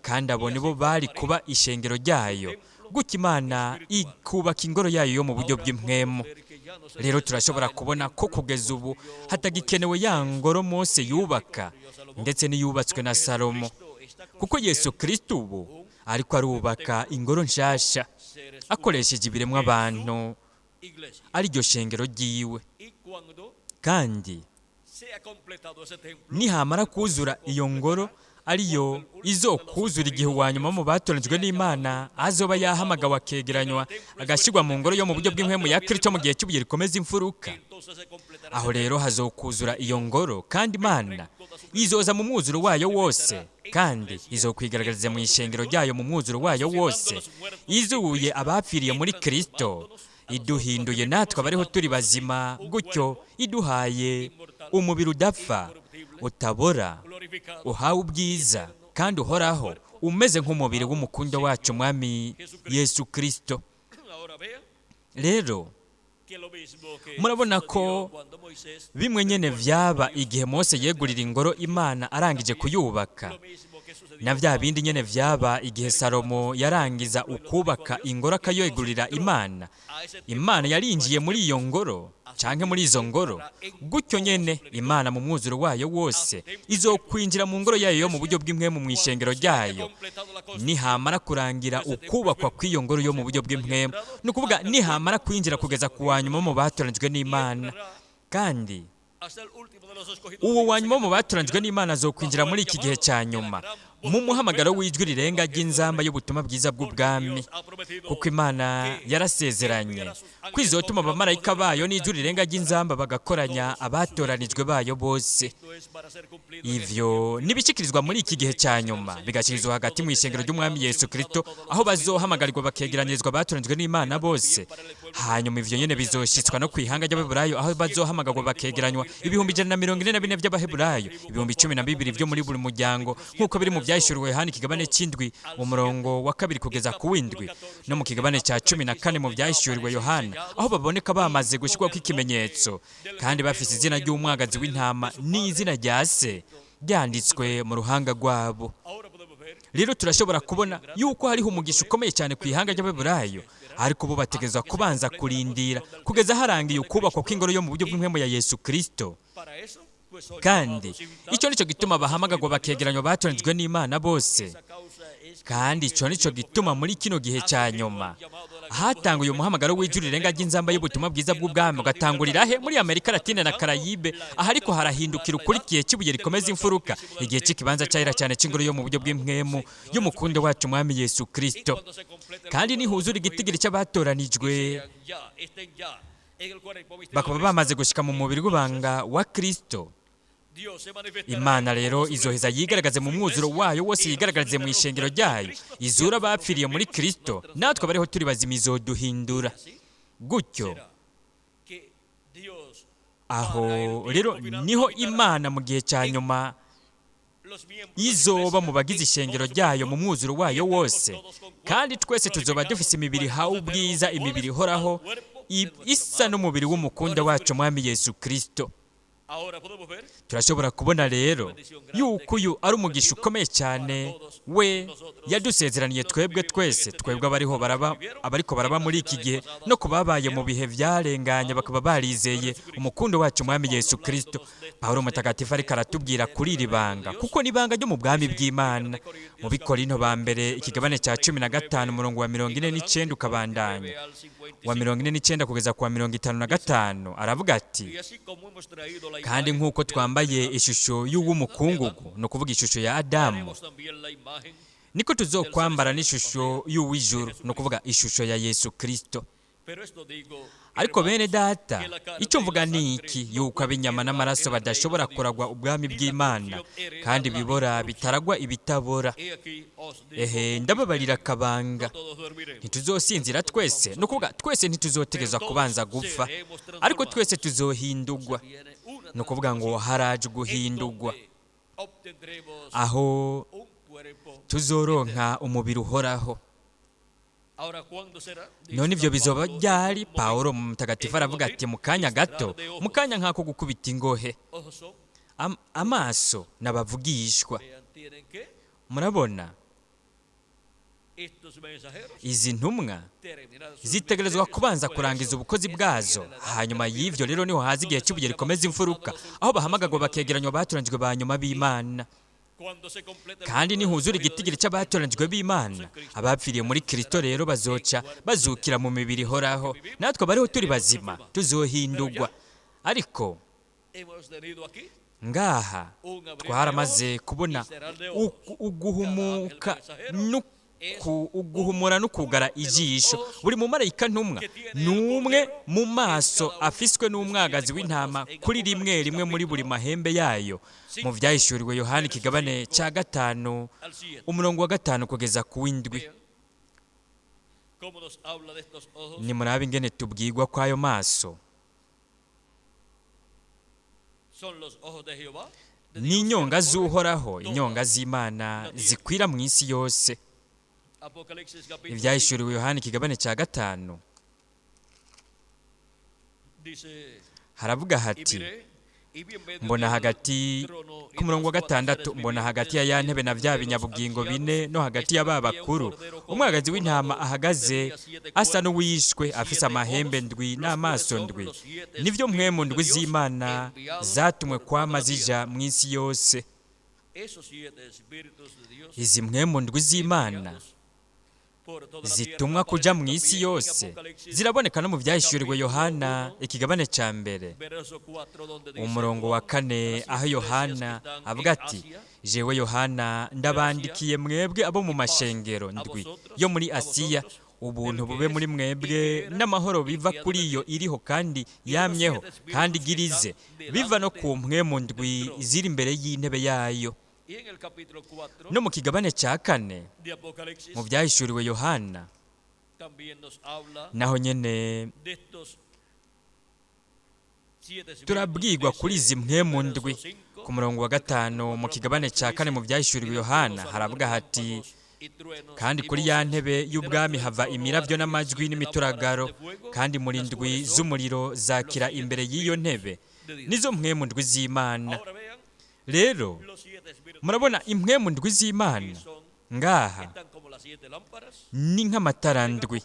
kandi abo nibo bari kuba ishengero ryayo. Gutyo Imana ikubaka ingoro yayo yo mu buryo bw'impwemu. Rero turashobora kubona ko kugeza ubu hatagikenewe ya ngoro Mose yubaka, ndetse n'iyubatswe na Salomo, kuko Yesu Kristo ubu ariko arubaka ingoro nshasha akoresheje ibiremwa abantu, ariryo shengero ryiwe. Kandi nihamara kuzura iyo ngoro, Ariyo izokuzura igihe uwa nyuma mu batoranijwe n'Imana azoba yahamagawe, akegeranywa, agashyirwa mu ngoro yo mu buryo bw'impwemu ya Kristo mu gihe cy'ibuye rikomeza imfuruka. Aho rero hazokuzura iyo ngoro, kandi Imana izoza mu mwuzuro wayo wose, kandi izokwigaragariza mu ishengero ryayo mu mwuzuro wayo wose, izuye abapfiriye muri Kristo, iduhinduye natwe abariho turi bazima, gutyo iduhaye umubiri udapfa, utabora, uhawe ubwiza kandi uhoraho, umeze nk'umubiri w'umukundo wacu Mwami Yesu Kristo. Rero murabona ko bimwe nyene vyaba igihe Mose yegurira ingoro Imana arangije kuyubaka, na vya bindi nyene vyaba igihe Salomo yarangiza ukubaka ingoro akayegurira Imana. Imana yarinjiye muri iyo ngoro canke muri izo ngoro. Gutyo nyene Imana mu mwuzuro wayo wose izokwinjira mu ngoro yayo yo mu buryo bw'impwemu, mu ishengero ryayo, nihamara kurangira ukubakwa kw'iyo ngoro yo mu buryo bw'impwemu, ni ukuvuga nihamara kwinjira kugeza ku wa nyuma mu batoranijwe n'Imana. Kandi uwo wa nyuma mu batoranijwe n'Imana azokwinjira muri iki gihe cya nyuma mu muhamagaro w'ijwi rirenga ry'inzamba y'ubutumwa bwiza bw'ubwami, kuko Imana yarasezeranye ko izotuma abamarayika bayo n'ijwi rirenga ry'inzamba bagakoranya abatoranijwe bayo bose. Ivyo nibishikirizwa muri iki gihe cya nyuma, bigashyikirizwa hagati mu ishengero ry'Umwami Yesu Kristo, aho bazohamagarirwa bakegeranyirizwa abatoranijwe n'Imana bose. Hanyuma ivyo nyene bizoshitswa no kwihanga ry'Abaheburayo, aho bazohamagarwa bakegeranywa 144,000 by'Abaheburayo, 12,000 byo muri buri muryango, nk'uko biri mu Byahishuriwe Yohana ikigabane c'indwi, umurongo wa 2 kugeza ku w'indwi, no mu kigabane cya 14 mu Byahishuriwe Yohana, aho baboneka bamaze gushyirwako ikimenyetso kandi bafise izina ry'umwagazi w'intama n'izina rya Se ryanditswe mu ruhanga rwabo. Rero turashobora kubona yuko hariho umugisha ukomeye cyane ku ihanga ry'Abaheburayo, ariko bo bategerezwa kubanza kurindira kugeza harangiye ukubakwa kw'ingoro yo mu buryo bw'impwemu ya Yesu Kristo. Kandi icyo nicyo gituma bahamagagwa bakegeranywa batoranijwe n'Imana bose. Kandi icyo nicyo gituma muri kino gihe cya nyuma hatanguye umuhamagaro w'ijwi rirenga ry'inzamba y'ubutumwa bwiza bw'ubwami, ugatangurira he? Muri Amerika Latine na Karayibe. Aha ariko harahindukira ukuri igihe cy'ibuye rikomeza imfuruka, igihe cy'ikibanza cyahera cyane cy'ingoro yo mu buryo bw'impwemu y'umukundo wacu Mwami Yesu Kristo. Kandi nihuzura igitigiri cy'abatoranijwe, bakaba bamaze gushika mu mubiri w'ibanga wa Kristo, Imana rero izoheza yigaragaze mu mwuzuro wayo wose, yigaragarize mu ishengero ryayo, izura abapfiriye muri Kristo, natwe abariho turi bazima izoduhindura. Gutyo aho rero niho Imana mu gihe cya nyuma izoba mu bagize ishengero ryayo mu mwuzuro wayo wose, kandi twese tuzoba dufise imibiri ihawe ubwiza, imibiri ihoraho, isa n'umubiri w'umukunda wacu Mwami Yesu Kristo. Turashobora kubona rero yuko uyu ari umugisha ukomeye cyane we yadusezeraniye twebwe twese, twebwe abariho baraba, abariko baraba muri iki gihe, no ku babaye mu bihe byarenganye bakaba barizeye umukundo wacu Mwami Yesu Kristo. Pawulo mutagatifu ariko aratubwira kuri iri banga, kuko ni ibanga ryo mu bwami bw'Imana. Mu Bikorinto ba mbere ikigabane cya 15, umurongo wa 49 ukabandanya, wa 49 kugeza ku wa 55, aravuga ati: "Kandi nk'uko twambaye ishusho y'uw'umukungugu, ni ukuvuga ishusho ya Adamu, niko tuzokwambara n'ishusho y'uw'ijuru, ni ukuvuga ishusho ya Yesu Kristo. Ariko bene Data, icyo mvuga ni iki, yuko ab'inyama n'amaraso badashobora kuragwa ubwami bw'Imana, kandi ibibora bitaragwa ibitabora. Ehe, ndababarira akabanga: ntituzosinzira twese, ni ukuvuga twese ntituzotegerezwa kubanza gupfa, ariko twese tuzohindugwa." Ni ukuvuga ngo haraje guhindugwa aho tuzoronka umubiri uhoraho. None ibyo bizoba ryari? Pawulo mutagatifu aravuga ati: "Mu kanya gato, mu kanya nk'ako gukubita ingohe." Amaso n'abavugishwa. Murabona, izi ntumwa zitegerezwa kubanza kurangiza ubukozi bwazo. Hanyuma y'ivyo rero niho haza igihe cy'ibuye rikomeza imfuruka, aho bahamagarwa bakegeranywa batoranijwe ba nyuma b'Imana. Kandi nihuzura igitigiri cy'abatoranijwe b'Imana, abapfiriye muri Kristo rero bazoca bazukira mu mibiri ihoraho, natwe abariho turi bazima tuzohindugwa. Ariko Ngaha twaramaze kubona uguhumuka uguhumura no kugara ijisho. Buri mumarayika ntumwa ni umwe mu maso afiswe n'umwagazi w'intama kuri rimwe rimwe muri buri mahembe yayo, mu Byahishuriwe Yohani ikigabane cya 5, umurongo wa 5 kugeza ku w'7. Nimurabe ingene tubwirwa kw'ayo maso ni inyonga z'Uhoraho, inyonga z'Imana zikwira mu isi yose. Ibyahishuriwe Yohani ikigabane cya 5 haravuga hati: mbona hagati, ku murongo wa 6, mbona hagati ya ya ntebe na bya binyabugingo bine no hagati ya ba bakuru umwagazi w'intama ahagaze asa n'uwishwe, afise amahembe ndwi n'amaso ndwi, nivyo mpwemu ndwi z'Imana zatumwe kwama zija mu isi yose. Izi mpwemu ndwi z'Imana zitumwa kuja mu isi yose ziraboneka no mu Byahishuriwe Yohana ikigabane cya 1, umurongo wa 4, aho Yohana avuga ati: jewe Yohana ndabandikiye mwebwe abo mu mashengero ndwi yo muri Asiya, ubuntu bube muri mwebwe n'amahoro biva kuri iyo iriho kandi yamyeho kandi igirize, biva no ku mpwemu ndwi ziri imbere y'intebe yayo. No mu kigabane cya 4 mu Byahishuriwe Yohana naho nyene turabwirwa kuri izi mpwemu ndwi. Ku murongo wa 5 mu kigabane cya 4 mu Byahishuriwe Yohana haravuga hati: kandi kuri ya ntebe y'ubwami hava imiravyo n'amajwi n'imituragaro, kandi muri ndwi z'umuriro zakira imbere y'iyo ntebe, nizo mpwemu ndwi z'Imana. Rero murabona impwemu ndwi z'Imana ngaha ni nk'amatara ndwi.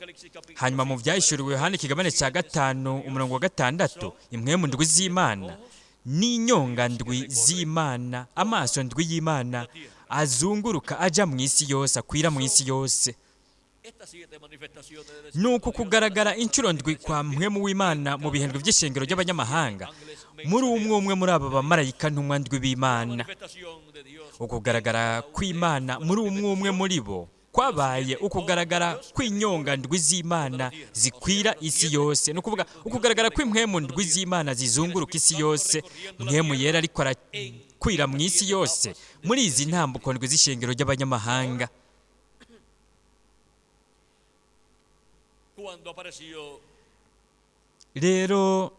Hanyuma mu Byahishuriwe Yohana ikigabane cya 5, umurongo wa 6, impwemu ndwi z'Imana n'inyonga ndwi z'Imana, amaso ndwi y'Imana azunguruka aja mu isi yose, akwira mu isi yose. Nuko kugaragara inshuro ndwi kwa mpwemu w'Imana mu bihembwe by'ishengero ry'abanyamahanga muri umwe umwe muri aba bamarayika ntumwa ndwi b'Imana. Ukugaragara kw'Imana muri umwe umwe muri bo kwabaye ukugaragara kw'inyonga ndwi z'Imana zikwira isi yose, ni ukuvuga ukugaragara kw'impwemu ndwi z'Imana zizunguruka isi yose. Mpwemu yera ariko arakwira mu isi yose muri izi ntambuko ndwi z'ishengero ry'abanyamahanga. Rero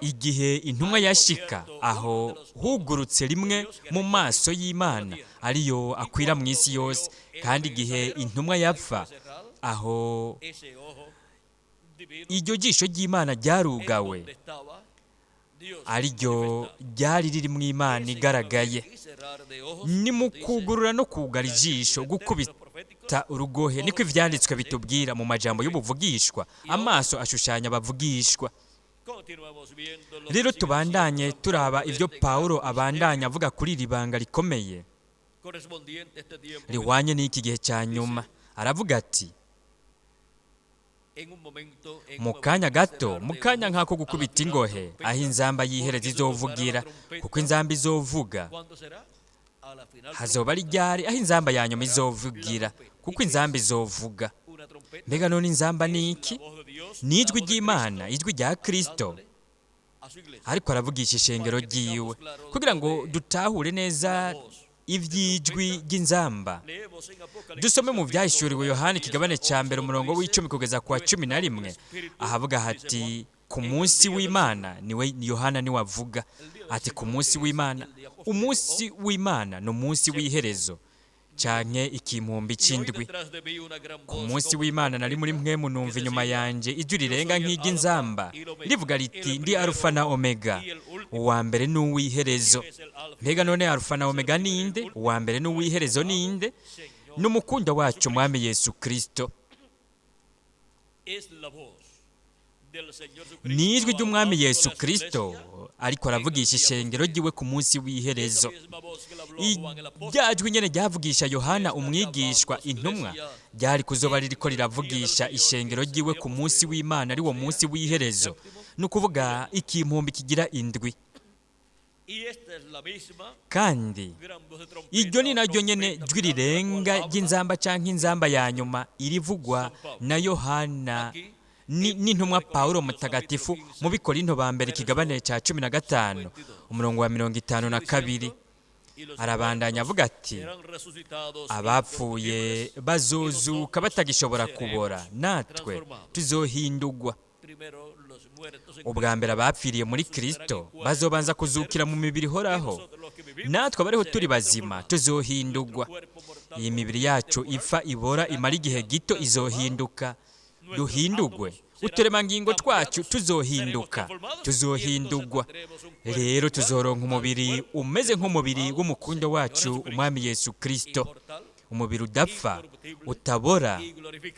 igihe intumwa yashika aho hugurutse rimwe mu maso y'Imana ariyo akwira mu isi yose, kandi igihe intumwa yapfa aho iryo jisho ry'Imana ryarugawe, ariryo ryari riri mu Imana igaragaye. Ni mu kugurura no kugara ijisho, gukubita urugohe, niko ivyanditswe bitubwira mu majambo y'ubuvugishwa. Amaso ashushanya abavugishwa. Rero tubandanye turaba ibyo Paulo abandanya avuga kuri iri banga rikomeye rihwanye n'iki gihe cya nyuma. Aravuga ati: mu kanya gato, mu kanya nk'ako gukubita ingohe, aho inzamba y'ihereza izovugira, kuko inzamba izovuga hazoba ari ryari aho inzamba ya nyuma izovugira, kuko inzamba izovuga. Mbega none inzamba ni iki? Ni ijwi ry'Imana, ijwi rya Kristo ariko aravugisha ishengero ryiwe, kugira ngo dutahure neza iby'ijwi ry'inzamba. Dusome mu Byahishuriwe Yohana ikigabane cya 1, umurongo w'10 kugeza ku wa 11, ahavuga hati: ku munsi w'Imana. Niwe Yohana niwe avuga ati ku munsi w'Imana. Umunsi w'Imana ni umunsi w'iherezo canke ikimpumbi c'indwi. Ku munsi w'Imana nari muri mwemu, numva inyuma yanje ijwi rirenga nk'iry'inzamba rivuga riti: ndi Arufa na Omega, uwa mbere n'uw'iherezo. Mbega none Arufa na Omega ninde? Uwa mbere n'uw'iherezo ninde? N'umukunda wacu Mwami Yesu Kristo. Ni ijwi ry'Umwami Yesu Kristo ariko aravugisha ishengero ryiwe ku munsi w'iherezo. Rya jwi nyene ryavugisha Yohana umwigishwa intumwa ryari kuzoba ririko riravugisha ishengero ryiwe ku munsi w'Imana, ari wo munsi w'iherezo, ni ukuvuga ikimpumbi kigira indwi. Kandi iryo ni naryo nyene jwi rirenga ry'inzamba canke inzamba ya nyuma irivugwa na Yohana n'intumwa Pawulo mutagatifu mu Bikorinto ba mbere ikigabane ca 15 umurongo wa 52. Arabandanya avuga ati abapfuye bazozuka batagishobora kubora, natwe tuzohindugwa. Ubwa mbere abapfiriye muri Kristo bazobanza kuzukira mu mibiri ihoraho, natwe abariho turi bazima tuzohindugwa. Iyi mibiri yacu ipfa ibora imara igihe gito izohinduka, duhindugwe. Uturemangingo twacu tuzohinduka, tuzohindugwa. Rero tuzoronka umubiri umeze nk'umubiri w'umukundo wacu umwami Yesu Kristo, umubiri udapfa, utabora,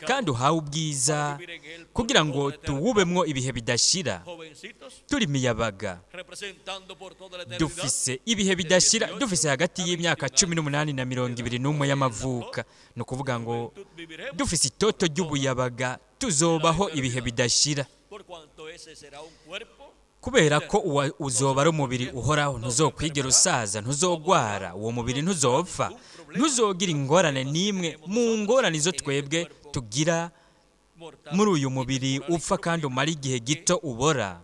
kandi uhawe ubwiza, kugira ngo tuwubemwo ibihe bidashira. Turi imiyabaga dufise ibihe bidashira, dufise hagati y'imyaka 18 na 21 y'amavuka. Ni ukuvuga ngo dufise itoto ry'ubuyabaga, tuzobaho ibihe bidashira, kubera ko uzoba ari umubiri uhoraho, ntuzokwigera usaza, ntuzogwara, uwo mubiri ntuzopfa, ntuzogira ingorane n'imwe mu ngorane izo twebwe tugira muri uyu mubiri upfa kandi umara igihe gito ubora,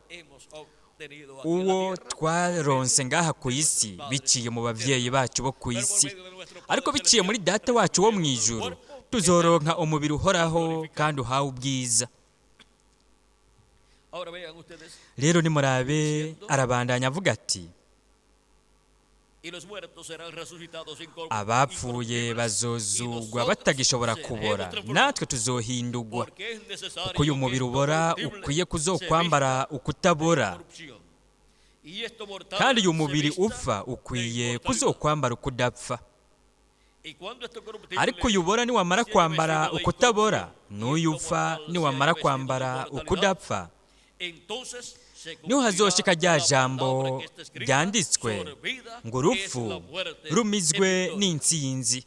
uwo twaronse ngaha ku isi biciye mu bavyeyi bacu bo ku isi. Ariko biciye muri data wacu wo mu ijuru tuzoronka umubiri uhoraho kandi uhawe ubwiza. Rero nimurabe, arabandanya avuga ati abapfuye bazozugwa batagishobora kubora, natwe tuzohindugwa, kuko uyu mubiri ubora ukwiye kuzokwambara ukutabora, kandi uyu mubiri upfa ukwiye kuzokwambara ukudapfa. Ariko uyu ubora niwamara kwambara ukutabora, n'uyu upfa niwamara kwambara ukudapfa, niho hazoshika rya jambo ryanditswe ngo urupfu rumizwe n'intsinzi.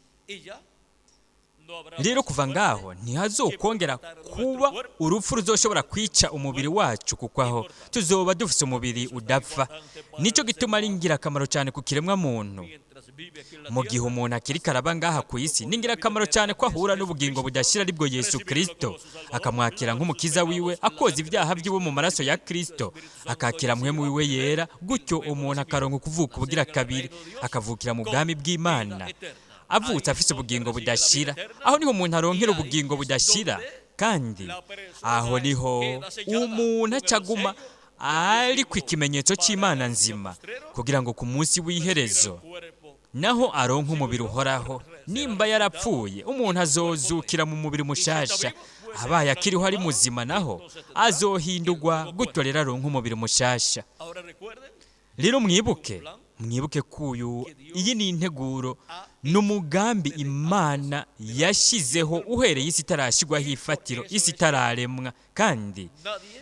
Rero kuva ngaho ntihazokongera kuba urupfu ruzoshobora kwica umubiri wacu, kuko aho tuzoba dufise umubiri udapfa. Nico gituma ari ingirakamaro cyane ku kiremwa muntu. Mu gihe umuntu akiri karaba ngaha ku isi, ni ingirakamaro cyane ko ahura n'ubugingo budashira aribwo Yesu Kristo, akamwakira nk'umukiza wiwe, akoza ibyaha byiwe mu maraso ya Kristo, akakira mpwemu wiwe yera, gutyo umuntu akaronka ukuvuka ubugira kabiri, akavukira mu bwami bw'Imana, avutse afise ubugingo budashira. Aho niho umuntu aronkera ubugingo budashira, kandi aho niho umuntu acaguma ari ku ikimenyetso cy'Imana nzima, kugira ngo ku munsi w'iherezo naho aronka umubiri uhoraho. Nimba yarapfuye, umuntu azozukira mu mubiri mushasha. Abaye akiriho ari muzima, naho azohindurwa, gutyo rero aronka umubiri mushasha. Rero mwibuke ko iyi ni integuro n'umugambi Imana yashyizeho uhereye isi itarashyirwaho ifatiro, isi itararemwa. Kandi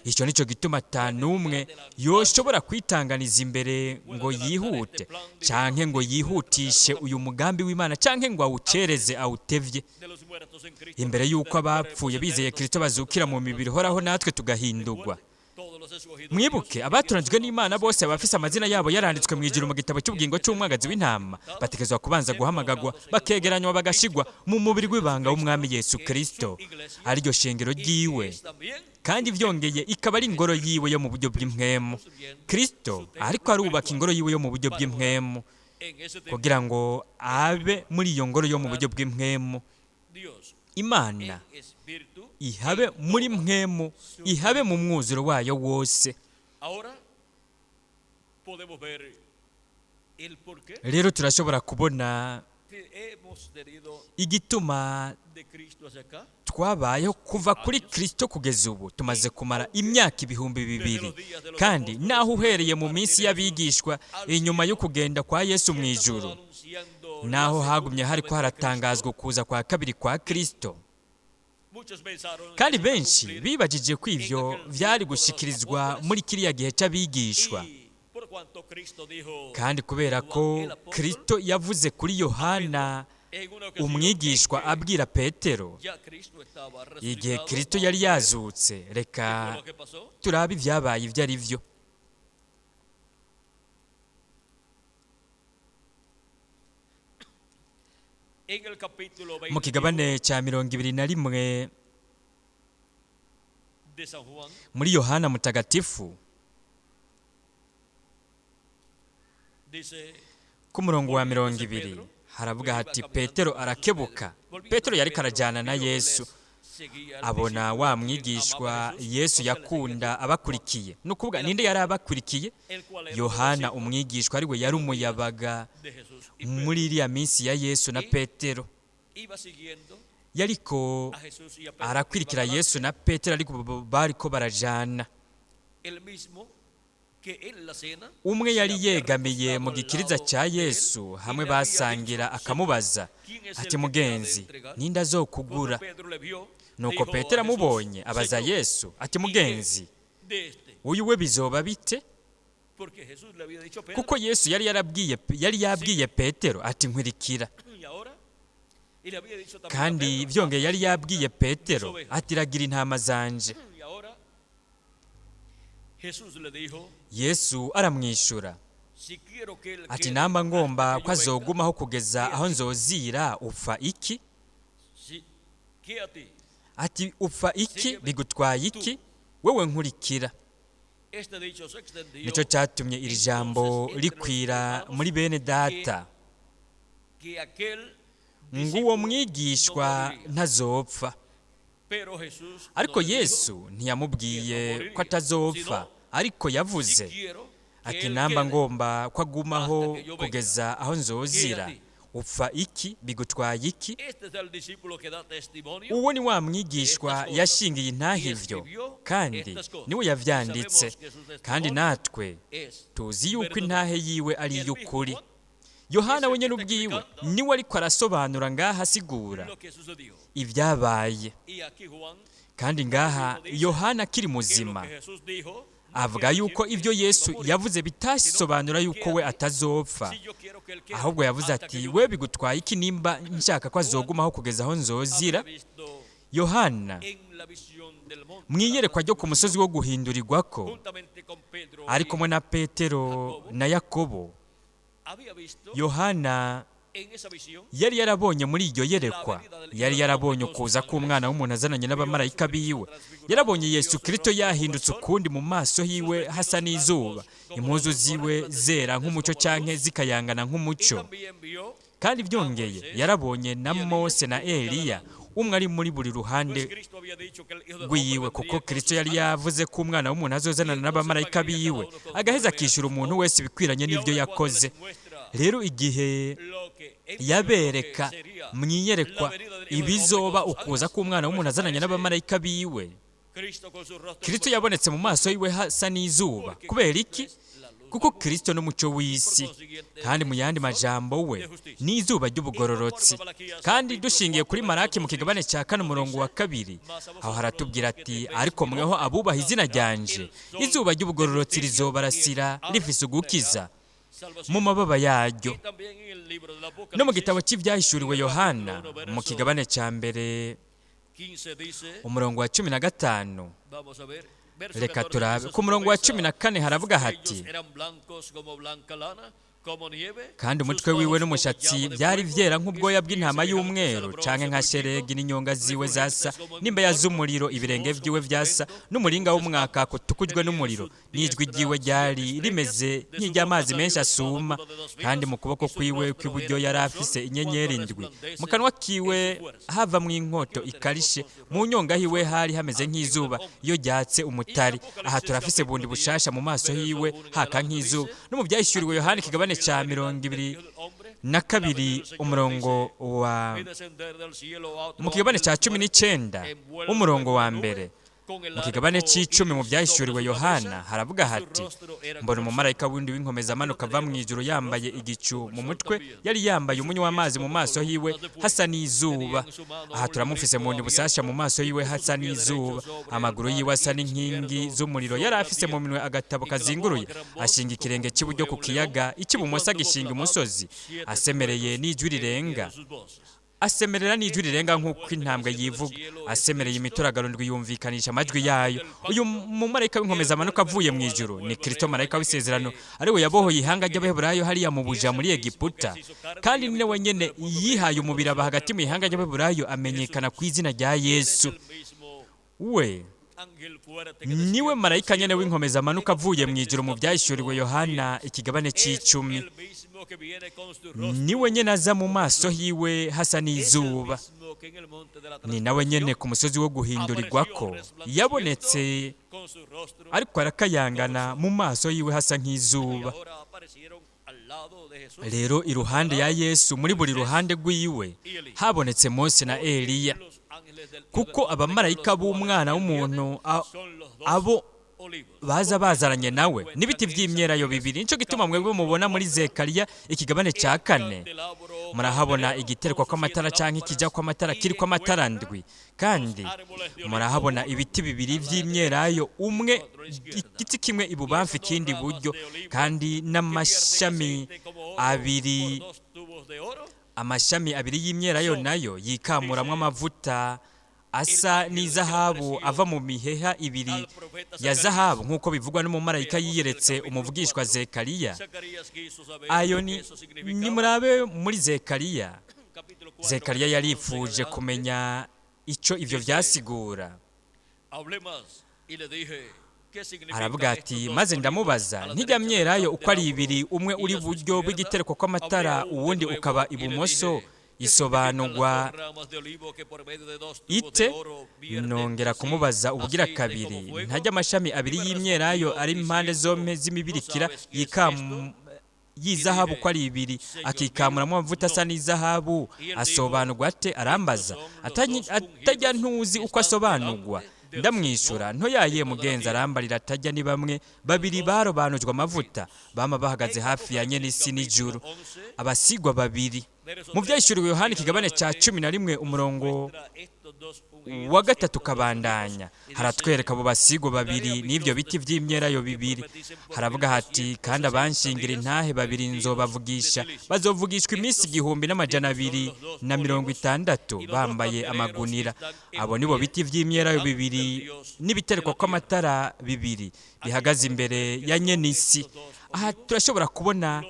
icyo nicyo gituma atanumwe yoshobora kwitanganiza imbere ngo yihute, canke ngo yihutishe uyu mugambi w'Imana, canke ngo awucereze awutevye. Imbere y'uko abapfuye bizeye Kristo bazukira mu mibiri ihoraho, natwe tugahindurwa. Mwibuke abatoranijwe n'Imana bose abafise amazina yabo yaranditswe mu ijuru mu gitabo cy'ubugingo cy'umwagazi w'intama, bategerezwa kubanza guhamagagwa, bakegeranywa, bagashigwa mu mubiri w'ibanga w'umwami Yesu Kristo, ariryo shengero ryiwe, kandi vyongeye ikaba ari ingoro yiwe yo mu buryo bw'impwemu. Kristo ariko arubaka ingoro yiwe yo mu buryo bw'impwemu, kugira ngo abe muri iyo ngoro yo mu buryo bw'impwemu. Imana ihabe muri mpwemu, ihabe mu mwuzuro wayo wose. Rero turashobora kubona igituma twabayeho kuva kuri Kristo kugeza ubu. Tumaze kumara imyaka 2000, kandi naho uhereye mu minsi y'abigishwa inyuma yo kugenda kwa Yesu mu ijuru, naho hagumye hariko haratangazwa kuza kwa kabiri kwa Kristo. Kandi benshi bibajije ko ivyo vyari gushikirizwa muri kiriya gihe c'abigishwa. Kandi kubera ko Kristo yavuze kuri Yohana umwigishwa abwira Petero igihe Kristo yari yazutse, reka turabe ibyabaye ibyo ari byo. Mu kigabane cya 21 muri Yohana Mutagatifu, ku murongo wa 20 haravuga hati: Petero arakebuka. Petero yari karajyana na Yesu, abona wa mwigishwa Yesu yakunda abakurikiye. Ni ukuvuga ninde yari abakurikiye? Yohana umwigishwa, ari we yari umuyabaga muri iriya minsi ya Yesu na Petero. Yariko arakwirikira Yesu na Petero, ariko bariko barajana. Umwe yari yegamiye mu gikiriza cya Yesu hamwe basangira, akamubaza ati: mugenzi, ninde azokugura? Nuko Petero amubonye abaza Yesu ati: mugenzi, uyu we bizoba bite? Kuko Yesu yari yabwiye Petero ati: nkwirikira. Kandi byongeye yari yabwiye Petero ati: ragira intama zanje. Yesu aramwishura ati: namba ngomba ko azogumaho kugeza aho nzozira, upfa iki? Ati: upfa iki? Bigutwaye iki? Wewe nkurikira. Nicyo cyatumye iri jambo rikwira muri bene data, ngo uwo mwigishwa ntazopfa. Ariko Yesu ntiyamubwiye ko atazopfa, ariko yavuze ati: namba ngomba ko agumaho kugeza aho nzozira, upfa iki? Bigutwaye iki? Uwo ni wa mwigishwa yashingiye intahe ivyo, kandi niwe yavyanditse, kandi natwe tuzi yuko intahe yiwe ari iy'ukuri. Yohana wenyine ubwiwe niwe ariko arasobanura ngaha, asigura ibyabaye. Kandi ngaha Yohana akiri muzima avuga yuko ibyo Yesu yavuze bitasobanura yuko we atazopfa, ahubwo yavuze ati: we bigutwaye iki nimba nshaka ko azogumaho kugeza aho nzozira? Yohana mu iyerekwa ryo ku musozi wo guhindurirwa ko ari kumwe na Petero na Yakobo, Yohana yari yarabonye muri iryo yerekwa, yari yarabonye ukuza k'umwana w'umuntu azananye n'abamarayika biwe. Yarabonye Yesu Kristo yahindutse ukundi, mu maso hiwe hasa n'izuba, impuzu ziwe zera nk'umucyo canke zikayangana nk'umucyo. Kandi byongeye yarabonye na Mose na Eliya, umwe ari muri buri ruhande rwiwe, kuko Kristo yari yavuze ko umwana w'umuntu azozanana n'abamarayika biwe, agaheza akishyura umuntu wese ibikwiranye n'ibyo yakoze. Rero igihe yabereka mu iyerekwa ibizoba ukuza k'umwana w'umuntu azananye n'abamarayika biwe, Kristo yabonetse mu maso yiwe hasa n'izuba. Kubera iki? Kuko Kristo n'umucyo w'isi, kandi mu yandi majambo we n'izuba ry'ubugororotsi. Kandi dushingiye kuri Maraki mu kigabane cya 4 umurongo wa 2, aho haratubwira ati: ariko mweho abubaha izina ryanje, izuba ry'ubugororotsi rizobarasira rifise ugukiza mu mababa yaryo. No mu gitabo cy'ibyahishuriwe Yohana mu kigabane cya 1 umurongo wa 15, reka turabe ku murongo wa 14, haravuga hati: kandi umutwe wiwe n'umushatsi byari byera nk'ubwoya bw'intama y'umweru canke nka sheregi, n'inyonga ziwe zasa n'imbeya z'umuriro, ibirenge vyiwe vyasa n'umuringa w'umwaka kutukujwe n'umuriro, n'ijwi ryiwe ryari rimeze nk'iry'amazi menshi asuma. Kandi mu kuboko kwiwe kw'iburyo yari afise inyenyeri 7, mu kanwa kiwe havamwo inkoto ikarishe, mu nyonga hiwe hari hameze nk'izuba iyo ryatse umutari. Aha turafise bundi bushasha, mu maso hiwe haka nk'izuba. No mu byahishuriwe Yohana ikigabane cya 22 umurongo wa, mu kigabane cya 19 umurongo wa 1, mu kigabane c'10 mu byahishuriwe Yohana haravuga hati: mbona umumarayika wundi w'inkomeza amanuka ava mu ijuru, yambaye igicu mu mutwe, yari yambaye umunywa w'amazi, mu maso hiwe hasa n'izuba. Aha turamufise mu busasha, mu maso hiwe hasa n'izuba, amaguru yiwe asa n'inkingi z'umuriro. Yari afise mu minwe agatabo kazinguruye, ashinga ikirenge cy'iburyo ku kiyaga, icy'ibumoso agishinga umusozi, asemereye n'ijwi rirenga Asemerera n'ijwi rirenga nk'uko intambwe yivuga. Asemereye imituragaro ndwi, yumvikanisha amajwi yayo. Uyu mumarayika w'inkomezi amanuka avuye mu ijuru ni Kristo, marayika w'isezerano, ariwe yabohoye ihanga ry'Abaheburayo hariya mu buja muri Egiputa, kandi ni we nyene yihaye umubiri aba hagati mu ihanga ry'Abaheburayo, amenyekana ku izina rya Yesu. We niwe marayika nyene w'inkomezi amanuka avuye mu ijuru mu Byahishuriwe Yohana ikigabane c'icumi. Niwe nyene aza mu maso hiwe hasa n'izuba. Ni nawe nyene ku musozi wo guhindurirwako yabonetse ariko arakayangana, mu maso yiwe hasa nk'izuba. Rero iruhande ya Yesu, muri buri ruhande rw'iwe, habonetse Mose na Eliya, kuko abamarayika b'umwana w'umuntu abo baza bazaranye nawe n'ibiti by'imyelayo bibiri. Nicyo gituma mwebwe mubona muri Zekariya ikigabane cya 4, murahabona igiterwa kw'amatara cyangwa ikijya kw'amatara kiri kw'amatara ndwi, kandi murahabona ibiti bibiri by'imyelayo, umwe igiti kimwe ibubamfu, ikindi iburyo, kandi n'amashami abiri, amashami abiri y'imyelayo nayo yikamuramwo amavuta asa n'izahabu ava mu miheha ibiri ya zahabu, nk'uko bivugwa n'umumarayika yiyeretse umuvugishwa Zekariya. Ayo ni nimurabe muri Zekariya. Zekariya yarifuje kumenya icyo ivyo vyasigura. Aravuga ati: "Maze ndamubaza ntijya myelayo uko ari ibiri, umwe uri buryo bw'igitereko kw'amatara, uwundi ukaba ibumoso, isobanurwa ite?" Nongera kumubaza ubugira kabiri, ntajya amashami abiri y'imyelayo ari impande zompe z'imibirikira y'izahabu uko ari ibiri, akikamuramo amavuta asa n'izahabu, asobanurwa ate? Arambaza atajya ntuzi uko asobanurwa? Ndamwishyura ntoyaye mugenzi. Arambarira atajya ni bamwe babiri barobanujwe amavuta, bama bahagaze hafi ya nyene isi n'ijuru, abasigwa babiri. Mu Byahishuriwe Yohani ikigabane cya 11, umurongo wa 3 kabandanya, haratwereka abo basigwa babiri n'ibyo biti by'imyelayo bibiri. Haravuga hati: "Kandi abanshingira intahe babiri nzobavugisha, bazovugishwa iminsi 1260 bambaye amagunira." Abo nibo biti by'imyelayo bibiri n'ibiterekwa kw'amatara bibiri bihagaze imbere ya nyenisi. Aha turashobora kubona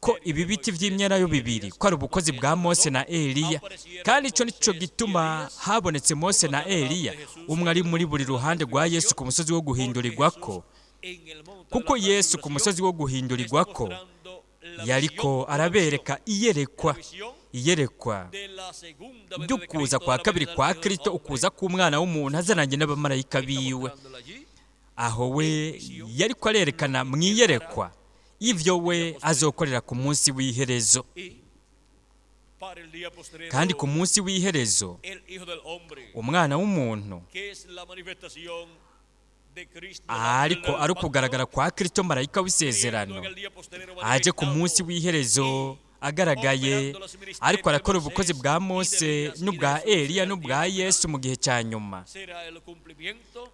ko ibi biti by'imyelayo bibiri ko ari ubukozi bwa Mose na Eliya, kandi icyo nicyo gituma habonetse Mose na Eliya, umwe ari muri buri ruhande rwa Yesu ku musozi wo guhindurirwako, kuko Yesu ku musozi wo guhindurirwako yariko arabereka iyerekwa ry'ukuza kwa kabiri kwa Kristo, ukuza k'umwana w'umuntu azananye n'abamarayika biwe. Aho we yariko arerekana mu iyerekwa ivyo we azokorera ku munsi w'iherezo. Kandi ku munsi w'iherezo umwana w'umuntu, ariko ari ukugaragara kwa Kristo, marayika w'isezerano, aje ku munsi w'iherezo agaragaye ariko arakora ubukozi bwa Mose n'ubwa Eliya n'ubwa Yesu mu gihe cya nyuma,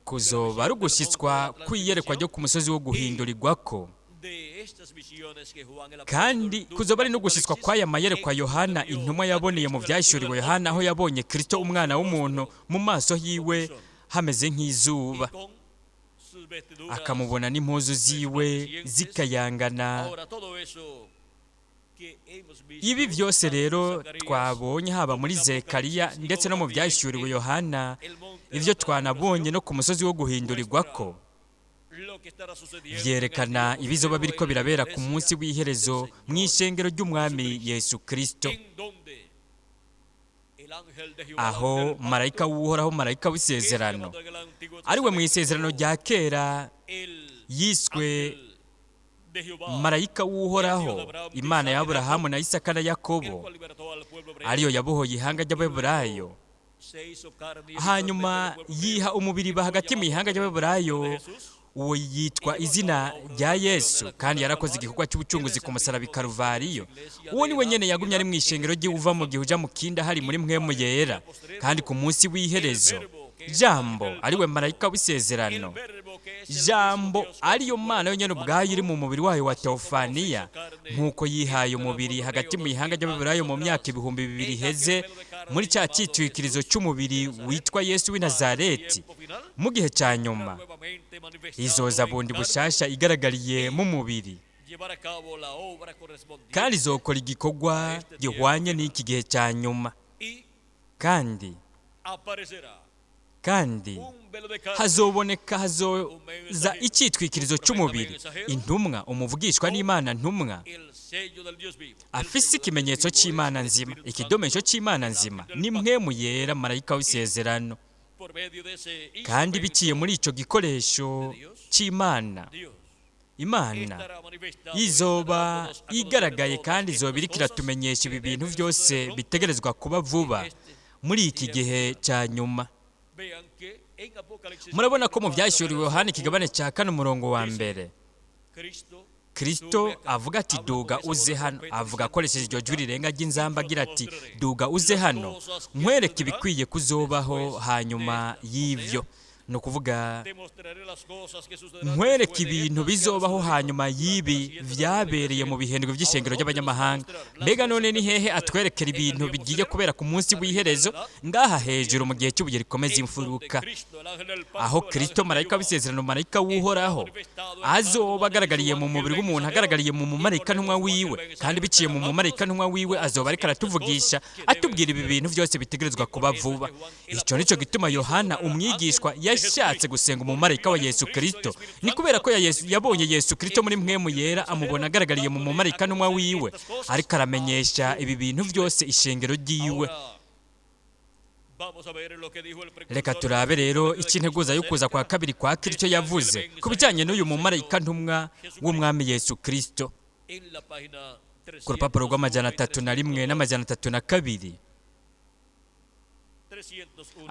kuzoba ari ugushyitswa kw'iyerekwa ryo ku musozi wo guhindurirwako, kandi kuzoba ari no gushyitswa kw'aya mayerekwa Yohana intumwa yaboneye mu Byahishuriwe Yohana, aho yabonye Kristo umwana w'umuntu, mu maso hiwe hameze nk'izuba, akamubona n'impuzu ziwe zikayangana. Ibi byose rero twabonye haba muri Zekariya ndetse no mu Byahishuriwe Yohana, ibyo twanabonye no ku musozi wo guhindurirwako, byerekana ibizoba biriko birabera ku munsi w'iherezo mu ishengero ry'Umwami Yesu Kristo, aho marayika w'Uhoraho, marayika w'isezerano, ariwe mu isezerano rya kera yiswe marayika w'Uhoraho, Imana ya Aburahamu na Isaka na Yakobo, ariyo yabohoye ihanga ry'Abaheburayo, hanyuma yiha umubiri hagati mu ihanga ry'Abaheburayo, uwo yitwa izina rya Yesu, kandi yarakoze igikorwa cy'ubucunguzi ku musaraba i Karuvariyo. Uwo ni we nyene yagumye ari mu ishengero ry'uva mu gihe uja mu kindi, hari muri Mpwemu Yera. Kandi ku munsi w'iherezo Jambo ariwe marayika w'isezerano, Jambo ariyo Mana yonyine ubwayo iri mu mubiri wayo wa teofaniya, nk'uko yihaye umubiri hagati mu ihanga ry'Ababurayo mu myaka 2000 iheze, muri cya cyitwikirizo cy'umubiri witwa Yesu w'i Nazareti. Mu gihe cya nyuma izoza bundi bushasha igaragariye mu mubiri, kandi izokora igikorwa gihwanye n'iki gihe cya nyuma. Kandi hazoboneka, hazoza icyitwikirizo cy'umubiri, intumwa, umuvugishwa n'Imana ntumwa, afise ikimenyetso cy'Imana nzima, ikidomesho cy'Imana nzima, ni Mpwemu Yera, marayika w'isezerano. Kandi biciye muri icyo gikoresho cy'Imana, Imana izoba igaragaye kandi izoba iriko iratumenyesha ibi bintu byose bitegerezwa kuba vuba muri iki gihe cya nyuma. Murabona ko mu Byashyuriwe Yohani ikigabane cya 4 umurongo wa 1, Kristo avuga ati: "Duga uze hano." Avuga akoresheje iryo jwi rirenga ry'inzamba agira ati: "Duga uze hano nkwereke ibikwiye kuzobaho hanyuma y'ibyo." Ni ukuvuga, nkwereke ibintu bizobaho hanyuma y'ibi byabereye mu bihendwe by'ishengero ry'abanyamahanga. Mbega none ni hehe atwerekera ibintu bigiye kubera ku munsi w'iherezo? Ngaha hejuru mu gihe cy'ubuye rikomeza imfuruka, aho Kristo, marayika w'isezerano, marayika w'Uhoraho, azoba agaragariye mu mubiri w'umuntu, agaragariye mu mumarayika ntumwa wiwe, kandi biciye mu mumarayika ntumwa wiwe azoba ariko aratuvugisha, atubwira ibi bintu byose bitegerezwa kuba vuba. Icyo nicyo gituma Yohana umwigishwa yashatse gusenga umumarayika wa Yesu Kristo. Ni kubera ko yabonye Yesu Kristo muri Mpwemu Yera, amubona agaragariye mu mumarayika ntumwa wiwe, ariko aramenyesha ibi bintu byose ishengero ryiwe. Reka turabe rero icy'integuza yo kuza kwa kabiri kwa Kristo yavuze ku bijyanye n'uyu mumarayika ntumwa w'Umwami Yesu Kristo, ku rupapuro rw'301 n'302, 301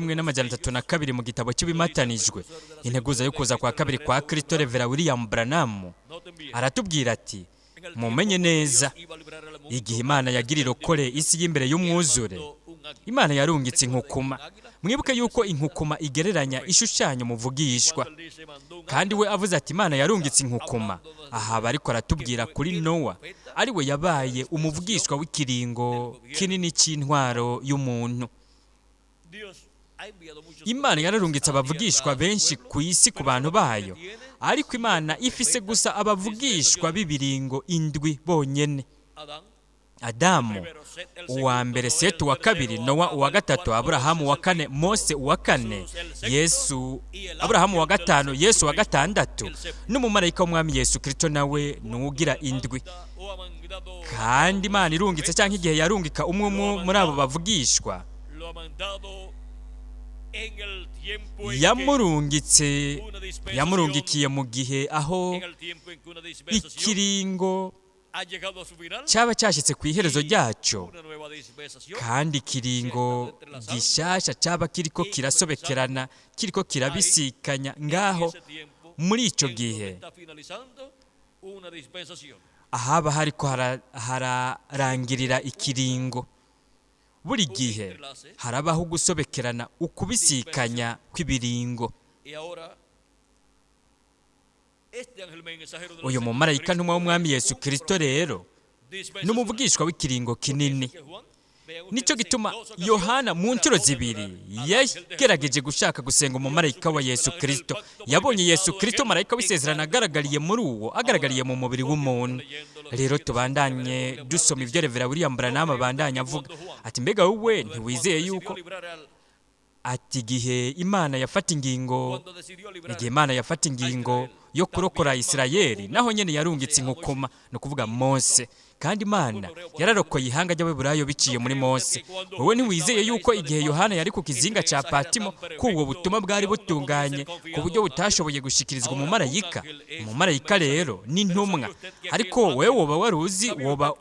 n'302 mu gitabo cy'ibimatanijwe, Integuza yo kuza kwa kabiri kwa Kristo. Revera William Branham aratubwira ati: "Mumenye neza, igihe Imana yagira irokore isi y'imbere y'umwuzure, Imana yarungitse inkukuma. Mwibuke yuko inkukuma igereranya, ishushanya umuvugishwa. Kandi we avuze ati Imana yarungitse inkukuma, aha ariko aratubwira kuri Nowa, ari we yabaye umuvugishwa w'ikiringo kinini cy'intwaro y'umuntu. Imana yararungitse abavugishwa benshi ku isi ku bantu bayo, ariko Imana ifise gusa abavugishwa b'ibiringo 7 bonyene: Adamu uwa mbere, Seti uwa kabiri, Nowa uwa gatatu, Aburahamu uwa kane, Mose uwa kane, Yesu, Aburahamu uwa gatanu, Yesu uwa gatandatu, n'umumarayika w'Umwami Yesu Kristo nawe nuwugira 7. Kandi Imana irungitse, cyangwa igihe yarungika umwe muri abo bavugishwa, yamurungitse, yamurungikiye mu gihe aho ikiringo cyaba cyashyitse ku iherezo ryacyo, kandi ikiringo gishasha cyaba kiriko kirasobekerana, kiriko kirabisikanya. Ngaho muri icyo gihe ahaba hariko hararangirira ikiringo, buri gihe harabaho gusobekerana, ukubisikanya kw'ibiringo. Uyu mumarayika ntumwa w'Umwami Yesu Kristo rero ni umuvugishwa w'ikiringo kinini. Nicyo gituma Yohana mu nshuro 2 yagerageje gushaka gusenga umumarayika wa Yesu Kristo. Yabonye Yesu Kristo, marayika w'isezerano, agaragariye muri uwo, agaragariye mu mubiri w'umuntu. Rero tubandanye dusoma ibyo Revera William Branham abandanya avuga ati: mbega wowe ntiwizeye yuko ati igihe Imana yafata ingingo, igihe Imana yafata ingingo yo kurokora Isirayeli, naho nyene yarungitse inkukuma, ni ukuvuga Mose, kandi Imana yararokoye ihanga ry'Abeburayo biciye muri Mose. Wowe ntiwizeye yuko igihe Yohana yari ku kizinga cya Patimo, ko ubwo butumwa bwari butunganye ku buryo butashoboye gushikirizwa umumarayika? Umumarayika rero ni intumwa, ariko wowe woba wari uzi, woba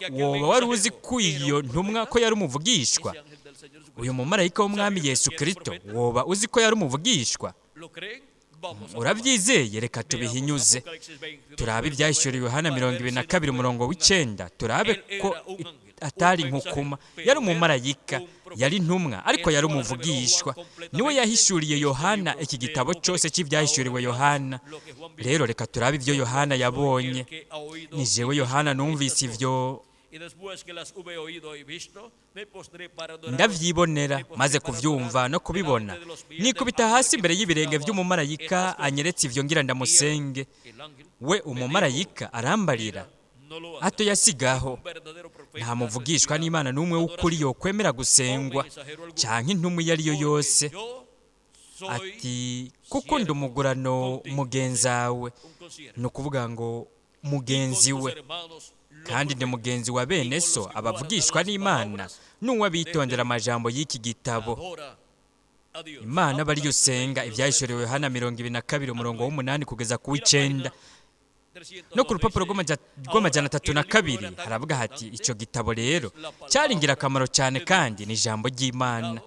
wari uzi ko iyo ntumwa ko yari umuvugishwa? Uyu mumarayika w'Umwami Yesu Kristo, woba uzi ko yari umuvugishwa? Urabyizeye? Reka tubihinyuze, turabe Ibyahishuriwe Yohana 22 umurongo w'9, turabe ko atari inkukuma, yari umumarayika, yari intumwa, ariko yari umuvugishwa. Niwe yahishuriye Yohana iki gitabo cyose cy'ibyahishuriwe Yohana. Rero reka turabe ibyo Yohana yabonye. Ni jewe Yohana numvise ivyo ndavyibonera, maze kuvyumva no kubibona, nikubita hasi imbere y'ibirenge vy'umumarayika anyeretse ivyo, ngira ndamusenge. We umumarayika arambarira hato yasigaho, nta muvugishwa n'Imana n'umwe w'ukuri yokwemera gusengwa, canke intumwa iyo ari yo yose. Ati kuko ndi umugurano mugenzawe, ni ukuvuga ngo mugenzi we, kandi ndi mugenzi wa bene so abavugishwa n'Imana n'uw'abitondera amajambo y'iki gitabo. Imana aba ariyo usenga. Ibyahishuriwe Yohana 22, umurongo w'8 kugeza ku w'9. No ku rupapuro rw'302 haravuga hati: icyo gitabo rero cyari ingirakamaro cyane, kandi ni ijambo ry'Imana.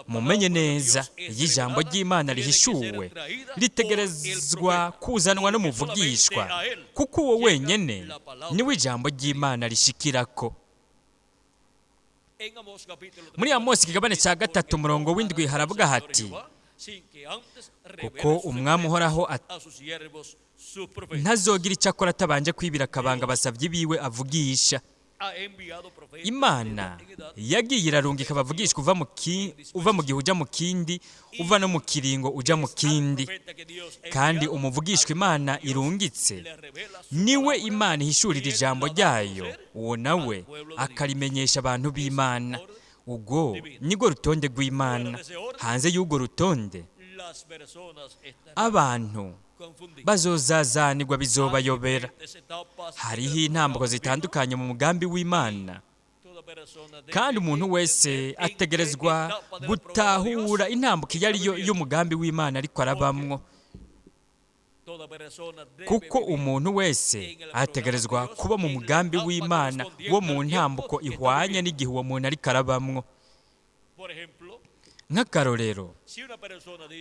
Mumenye neza, iyo ijambo ry'Imana rihishuwe ritegerezwa kuzanwa n'umuvugishwa, kuko uwo wenyene niwe ijambo ry'Imana rishikirako. Muri Amosi ikigabane cya 3, umurongo w'7 haravuga hati: kuko umwami Uhoraho ntazogira icyo akora atabanje kwibira akabanga abasabyi biwe avugisha. Imana yagiye irarungika abavugishwa uva mu gihe uja mu kindi, uva no mu kiringo uja mu kindi. Kandi umuvugishwa Imana irungitse niwe Imana ihishurira ijambo ryayo, uwo nawe akarimenyesha abantu b'Imana. Ubwo nirwo rutonde rw'Imana. Hanze y'urwo rutonde abantu bazozazanirwa, bizobayobera. Hariho intambwe zitandukanye mu mugambi w'Imana, kandi umuntu wese ategerezwa gutahura intambwe iyo ari yo y'umugambi w'Imana ariko arabamwo, kuko umuntu wese ategerezwa kuba mu mugambi w'Imana wo mu ntambuko ihwanye n'igihe uwo muntu ariko arabamwo. Nk'akarorero,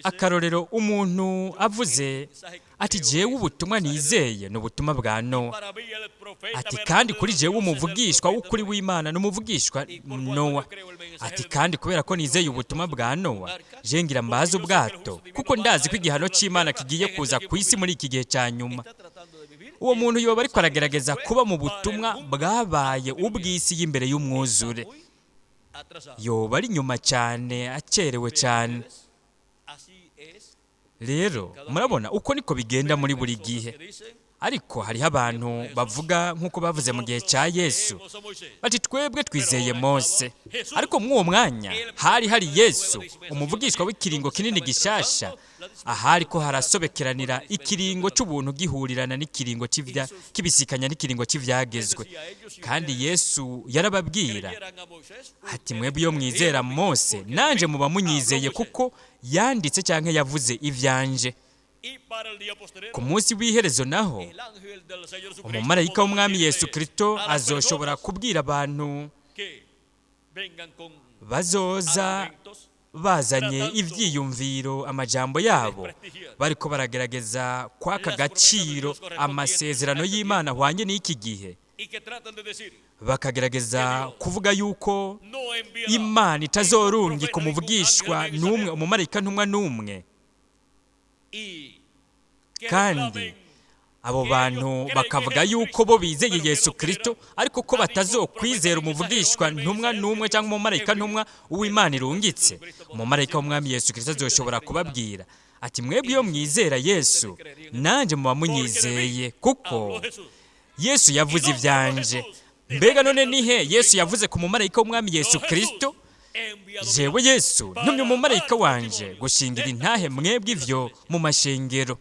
akarorero, umuntu avuze ati: jewe ubutumwa nizeye ni ubutumwa bwa Nowa. Ati kandi kuri jewe umuvugishwa w'ukuri w'Imana ni umuvugishwa Nowa. Ati kandi kubera ko nizeye ubutumwa bwa Nowa, je ngira mbaze ubwato, kuko ndazi ko igihano c'Imana kigiye kuza ku isi muri iki gihe cya nyuma. Uwo muntu yoba ariko aragerageza kuba mu butumwa bwabaye ubw'isi y'imbere y'umwuzure, yoba ari inyuma cyane, acerewe cyane. Rero murabona uko niko bigenda muri buri gihe. Ariko hariho abantu bavuga nk'uko bavuze mu gihe cya Yesu bati: twebwe twizeye Mose. Ariko mw'uwo mwanya hari hari Yesu, umuvugishwa w'ikiringo kinini gishasha, ahari ko harasobekeranira ikiringo c'ubuntu gihurirana n'ikiringo kibisikanya n'ikiringo c'ivyagezwe. Kandi Yesu yarababwira ati: mwebwe iyo mwizera Mose, nanje muba munyizeye, kuko yanditse canke yavuze ivyanje. Ku munsi w'iherezo naho, umumarayika w'umwami Yesu Kristo azoshobora kubwira abantu bazoza bazanye ivyiyumviro, amajambo yabo, bariko baragerageza kwaka agaciro amasezerano y'Imana ahwanye n'iki gihe, bakagerageza kuvuga yuko Imana itazorungika umuvugishwa n'umwe, umumarayika ntumwa n'umwe. Kandi abo bantu bakavuga yuko bo bizeye Yesu Kristo, ariko ko batazokwizera umuvugishwa ntumwa n'umwe cyangwa umumarayika ntumwa uw'Imana irungitse, umumarayika w'umwami Yesu Kristo azoshobora kubabwira ati: mwebwe iyo mwizera Yesu, nanjye muba munyizeye, kuko Yesu yavuze ivyanje. Mbega none nihe Yesu yavuze ku mumarayika w'umwami Yesu Kristo? Jewe Yesu ntumye umumarayika wanje gushingira intahe mwebwe ivyo mu mashengero.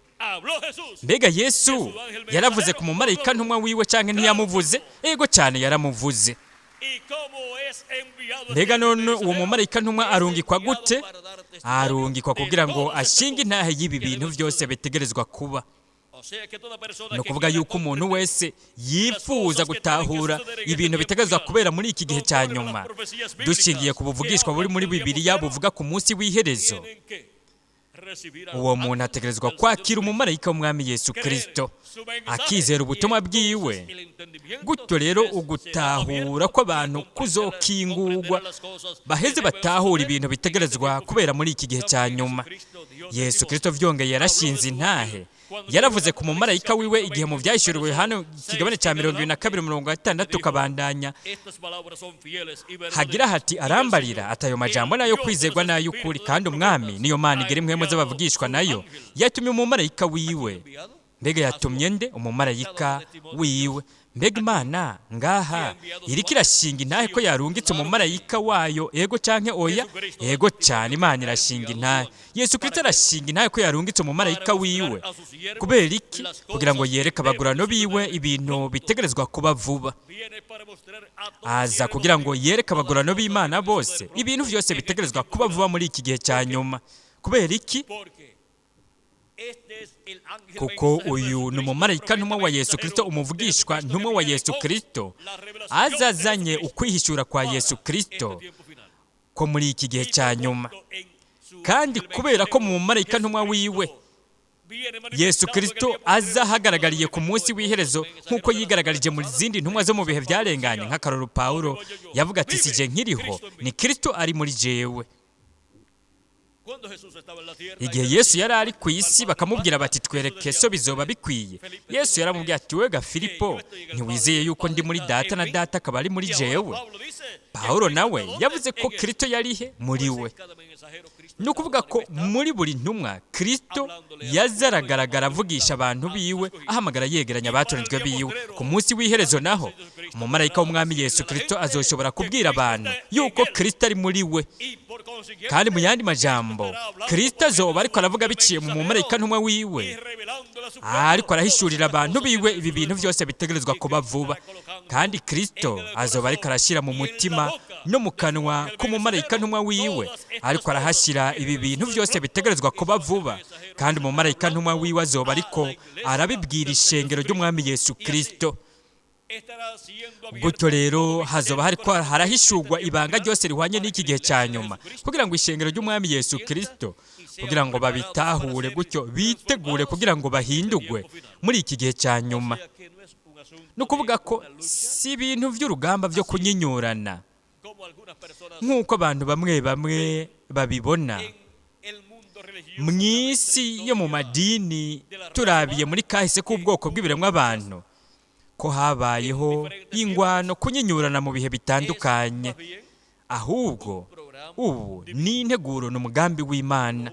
Mbega Yesu yaravuze ku mumarayika ntumwa wiwe canke ntiyamuvuze? Ego cyane, yaramuvuze. Mbega none uwo mumarayika ntumwa arungikwa gute? Arungikwa kugira ngo ashinge intahe y'ibi bintu byose bitegerezwa kuba. Ni ukuvuga yuko umuntu wese yifuza gutahura ibintu bitegerezwa kubera muri iki gihe cya nyuma, dushingiye ku buvugishwa buri muri Bibiliya buvuga ku munsi w'iherezo, Uwo muntu ategerezwa kwakira umumarayika w'umwami Yesu Kristo, akizera ubutumwa bwiwe. Gutyo rero ugutahura kw'abantu kuzokingurwa, baheze batahura ibintu bitegerezwa kubera muri iki gihe cya nyuma. Yesu Kristo vyongeye yarashinze intahe, yaravuze ku mumarayika wiwe igihe mu Vyahishuriwe hano ikigabane cya 22:60 kabandanya, hagira hati: "Arambarira ati ayo majambo nayo kwizerwa n'ay'ukuri, kandi Umwami niyo Mana igera impwemu z'abavugishwa nayo yatumye umumarayika wiwe." Mbega yatumye nde? Umumarayika wiwe. Mbega Imana ngaha iriko irashinga intahe ko yarungitse umumarayika wayo, ego canke oya? Ego cyane, Imana irashinga intahe. Yesu Kristo arashinga intahe ko yarungitse umumarayika wiwe. Kubera iki? Kugira ngo yereke abagurano biwe ibintu bitegerezwa kuba vuba. Aza kugira ngo yereke abagurano b'Imana bose ibintu vyose bitegerezwa kuba vuba muri iki gihe cya nyuma. Kubera iki? Kuko uyu ni umumarayika ntumwa wa Yesu Kristo, umuvugishwa ntumwa wa Yesu Kristo, azazanye ukwihishura kwa Yesu Kristo ko muri iki gihe cya nyuma. Kandi kubera ko mu mumarayika ntumwa wiwe Yesu Kristo azahagaragariye ku munsi w'iherezo nk'uko yigaragarije mu zindi ntumwa zo mu bihe byarenganye, nk'akaroro Pawulo yavuga ati: "Si je nkiriho, ni Kristo ari muri jewe." Igihe Yesu yari ari ku isi, bakamubwira bati: "Twereke so, bizoba bikwiye." Yesu yaramubwiye ati: "Wega Filipo, ntiwizeye yuko ndi muri Data na Data akaba ari muri jewe?" Pawulo nawe yavuze ko Kristo yari he? Muri we. Ni ukuvuga ko muri buri ntumwa Kristo yazaragaragara avugisha abantu biwe, ahamagara yegeranya abatoranijwe biwe. Ku munsi w'iherezo naho umumarayika w'umwami Yesu Kristo azoshobora kubwira abantu yuko Kristo ari muri we. Kandi mu yandi majambo, Kristo azoba ariko aravuga biciye mu mumarayika ntumwa wiwe, ariko arahishurira abantu biwe ibi bintu byose bitegerezwa kuba vuba. Kandi Kristo azoba ariko arashyira mu mutima no mu kanwa k'umumarayika ntumwa wiwe, ariko arahashyira ibi bintu byose bitegerezwa kuba vuba. Kandi umumarayika ntumwa wiwe azoba ariko arabibwira ishengero ry'umwami Yesu Kristo. Gutyo rero hazoba hariko harahishurwa ibanga ryose rihwanye n'iki gihe cya nyuma, kugira ngo ishengero ry'umwami Yesu Kristo, kugira ngo babitahure, gutyo bitegure kugira ngo bahindurwe muri iki gihe cya nyuma. Ni ukuvuga ko si ibintu by'urugamba byo kunyinyurana nk'uko abantu bamwe bamwe babibona mu isi yo mu madini. Turabiye muri kahise k'ubwoko bw'ibiremwa abantu ko habayeho ingwano, kunyinyurana mu bihe bitandukanye. Ahubwo ubu ni integuro, ni umugambi w'Imana,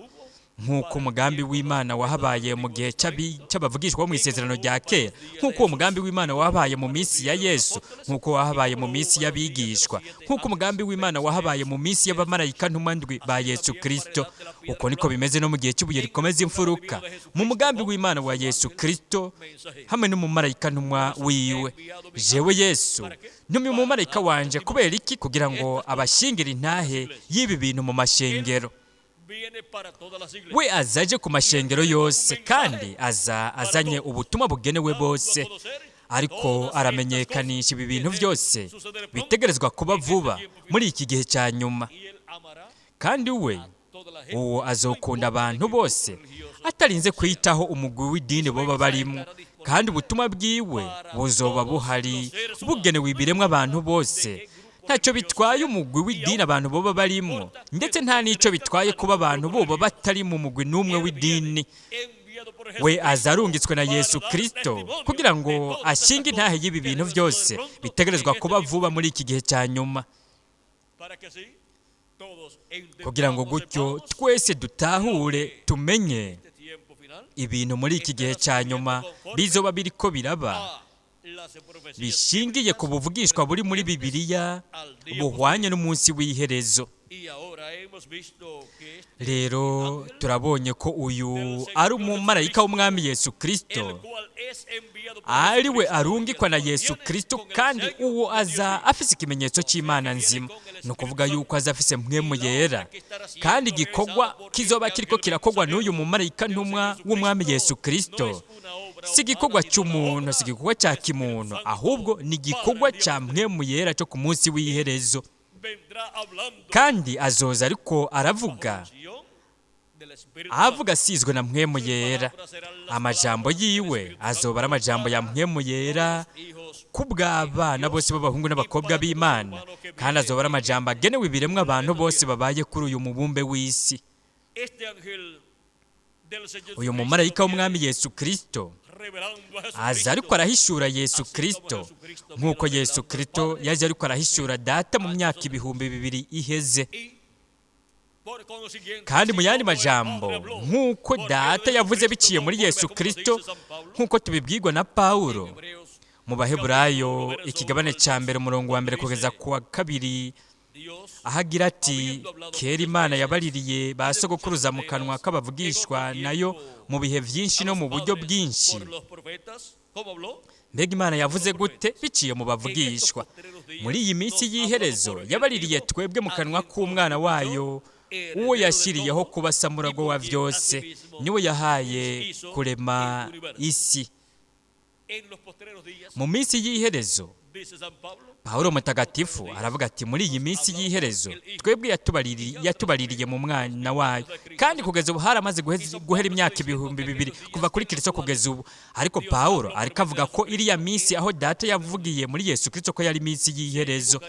nk'uko umugambi w'Imana wahabaye mu gihe cy'abavugishwa bo mu isezerano rya kera, nk'uko uwo mugambi w'Imana wahabaye mu minsi ya Yesu, nk'uko wahabaye mu minsi y'abigishwa, nk'uko umugambi w'Imana wahabaye mu minsi y'abamarayika ntumwa ndwi ba Yesu Kristo. Uko niko bimeze no mu gihe cy'ibuye rikomeza imfuruka, mu mugambi w'Imana wa Yesu Kristo hamwe n'umumarayika ntumwa wiwe. Jewe Yesu ntumye umumarayika wanje. Kubera iki? Kugira ngo abashingire intahe y'ibi bintu mu mashengero. We aza aje ku mashengero yose, kandi aza azanye ubutumwa bugenewe bose, ariko aramenyekanisha ibi bintu byose bitegerezwa kuba vuba muri iki gihe cya nyuma. Kandi we uwo azokunda abantu bose atarinze kwitaho umugwi w'idini boba barimo, kandi ubutumwa bwiwe buzoba buhari bugenewe ibiremwa abantu bose, ntacyo bitwaye umugwi w'idini abantu boba barimo, ndetse nta n'icyo bitwaye kuba abantu boba batari mu mugwi n'umwe w'idini. We aza arungitswe na Yesu Kristo kugira ngo ashinge intahe y'ibi bintu byose bitegerezwa kuba vuba muri iki gihe cya nyuma, kugira ngo gutyo twese dutahure, tumenye ibintu muri iki gihe cya nyuma bizoba biriko biraba, bishingiye ku buvugishwa buri muri Bibiliya buhwanye n'umunsi w'iherezo. Rero turabonye ko uyu ari umumarayika w'umwami Yesu Kristo, ari we arungikwa na Yesu Kristo. Kandi uwo aza afise ikimenyetso cy'Imana nzima, ni ukuvuga yuko aza afise mpwemu yera. Kandi igikorwa kizoba kiriko kirakorwa n'uyu mumarayika ntumwa w'umwami Yesu Kristo si igikorwa cy'umuntu, si igikorwa cya kimuntu, ahubwo ni igikorwa cya mpwemu yera cyo ku munsi w'iherezo. Kandi azoza ariko aravuga Avuga asizwe na Mpwemu Yera. Amajambo yiwe azoba ari amajambo ya Mpwemu Yera kubw'abana bose b'abahungu n'abakobwa b'Imana, kandi azoba ari amajambo agenewe ibiremwa abantu bose babaye kuri uyu mubumbe w'isi. Uyu mumarayika w'Umwami Yesu Kristo aza ariko arahishura Yesu Kristo, nk'uko Yesu Kristo yaje ariko arahishura Data mu myaka 2000 iheze. Kandi mu yandi majambo, nk'uko Data yavuze biciye muri Yesu Kristo, nk'uko tubibwirwa na Pawulo mu Baheburayo ikigabane cya 1 umurongo wa 1 kugeza ku wa 2, aho agira ati: kera Imana yabaririye ba sogokuruza mu kanwa k'abavugishwa nayo mu bihe byinshi no mu buryo bwinshi. Mbega Imana yavuze gute? Biciye mu bavugishwa. Muri iyi minsi y'iherezo yabaririye twebwe mu kanwa k'Umwana wayo, uwo yashyiriyeho kuba samurago wa byose, niwe yahaye kurema isi. Mu minsi y'iherezo, Pawulo mutagatifu aravuga ati: muri iyi minsi y'iherezo twebwe yatubaririye mu Mwana wayo. Kandi kugeza ubu haramaze guhera imyaka 2000 kuva kuri Kristo kugeza ubu. Ariko Pawulo ariko avuga ko iriya minsi aho Data yavugiye muri Yesu Kristo ko yari minsi y'iherezo.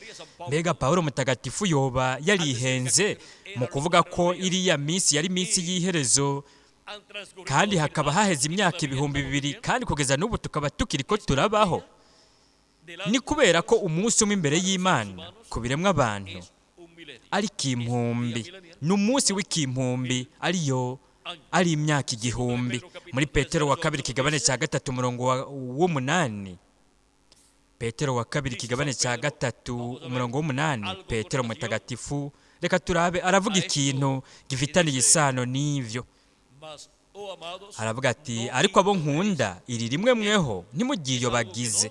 Mbega Pawulo mutagatifu yoba yarihenze mu kuvuga ko iriya minsi yari minsi y'iherezo, kandi hakaba haheze imyaka 2000, kandi kugeza n'ubu tukaba tukiri ko turabaho? Ni kubera ko umunsi umwe imbere y'Imana ku biremwa abantu ari kimpumbi, ni umunsi w'ikimpumbi, ariyo ari imyaka 1000. Muri Petero wa kabiri ikigabane cya 3 umurongo w'8, Petero wa kabiri ikigabane cya 3 umurongo w'8, Petero mutagatifu, reka turabe, aravuga ikintu gifitaniye isano n'ivyo. Aravuga ati: ariko abo nkunda, iri rimwe mweho ntimugiyobagize.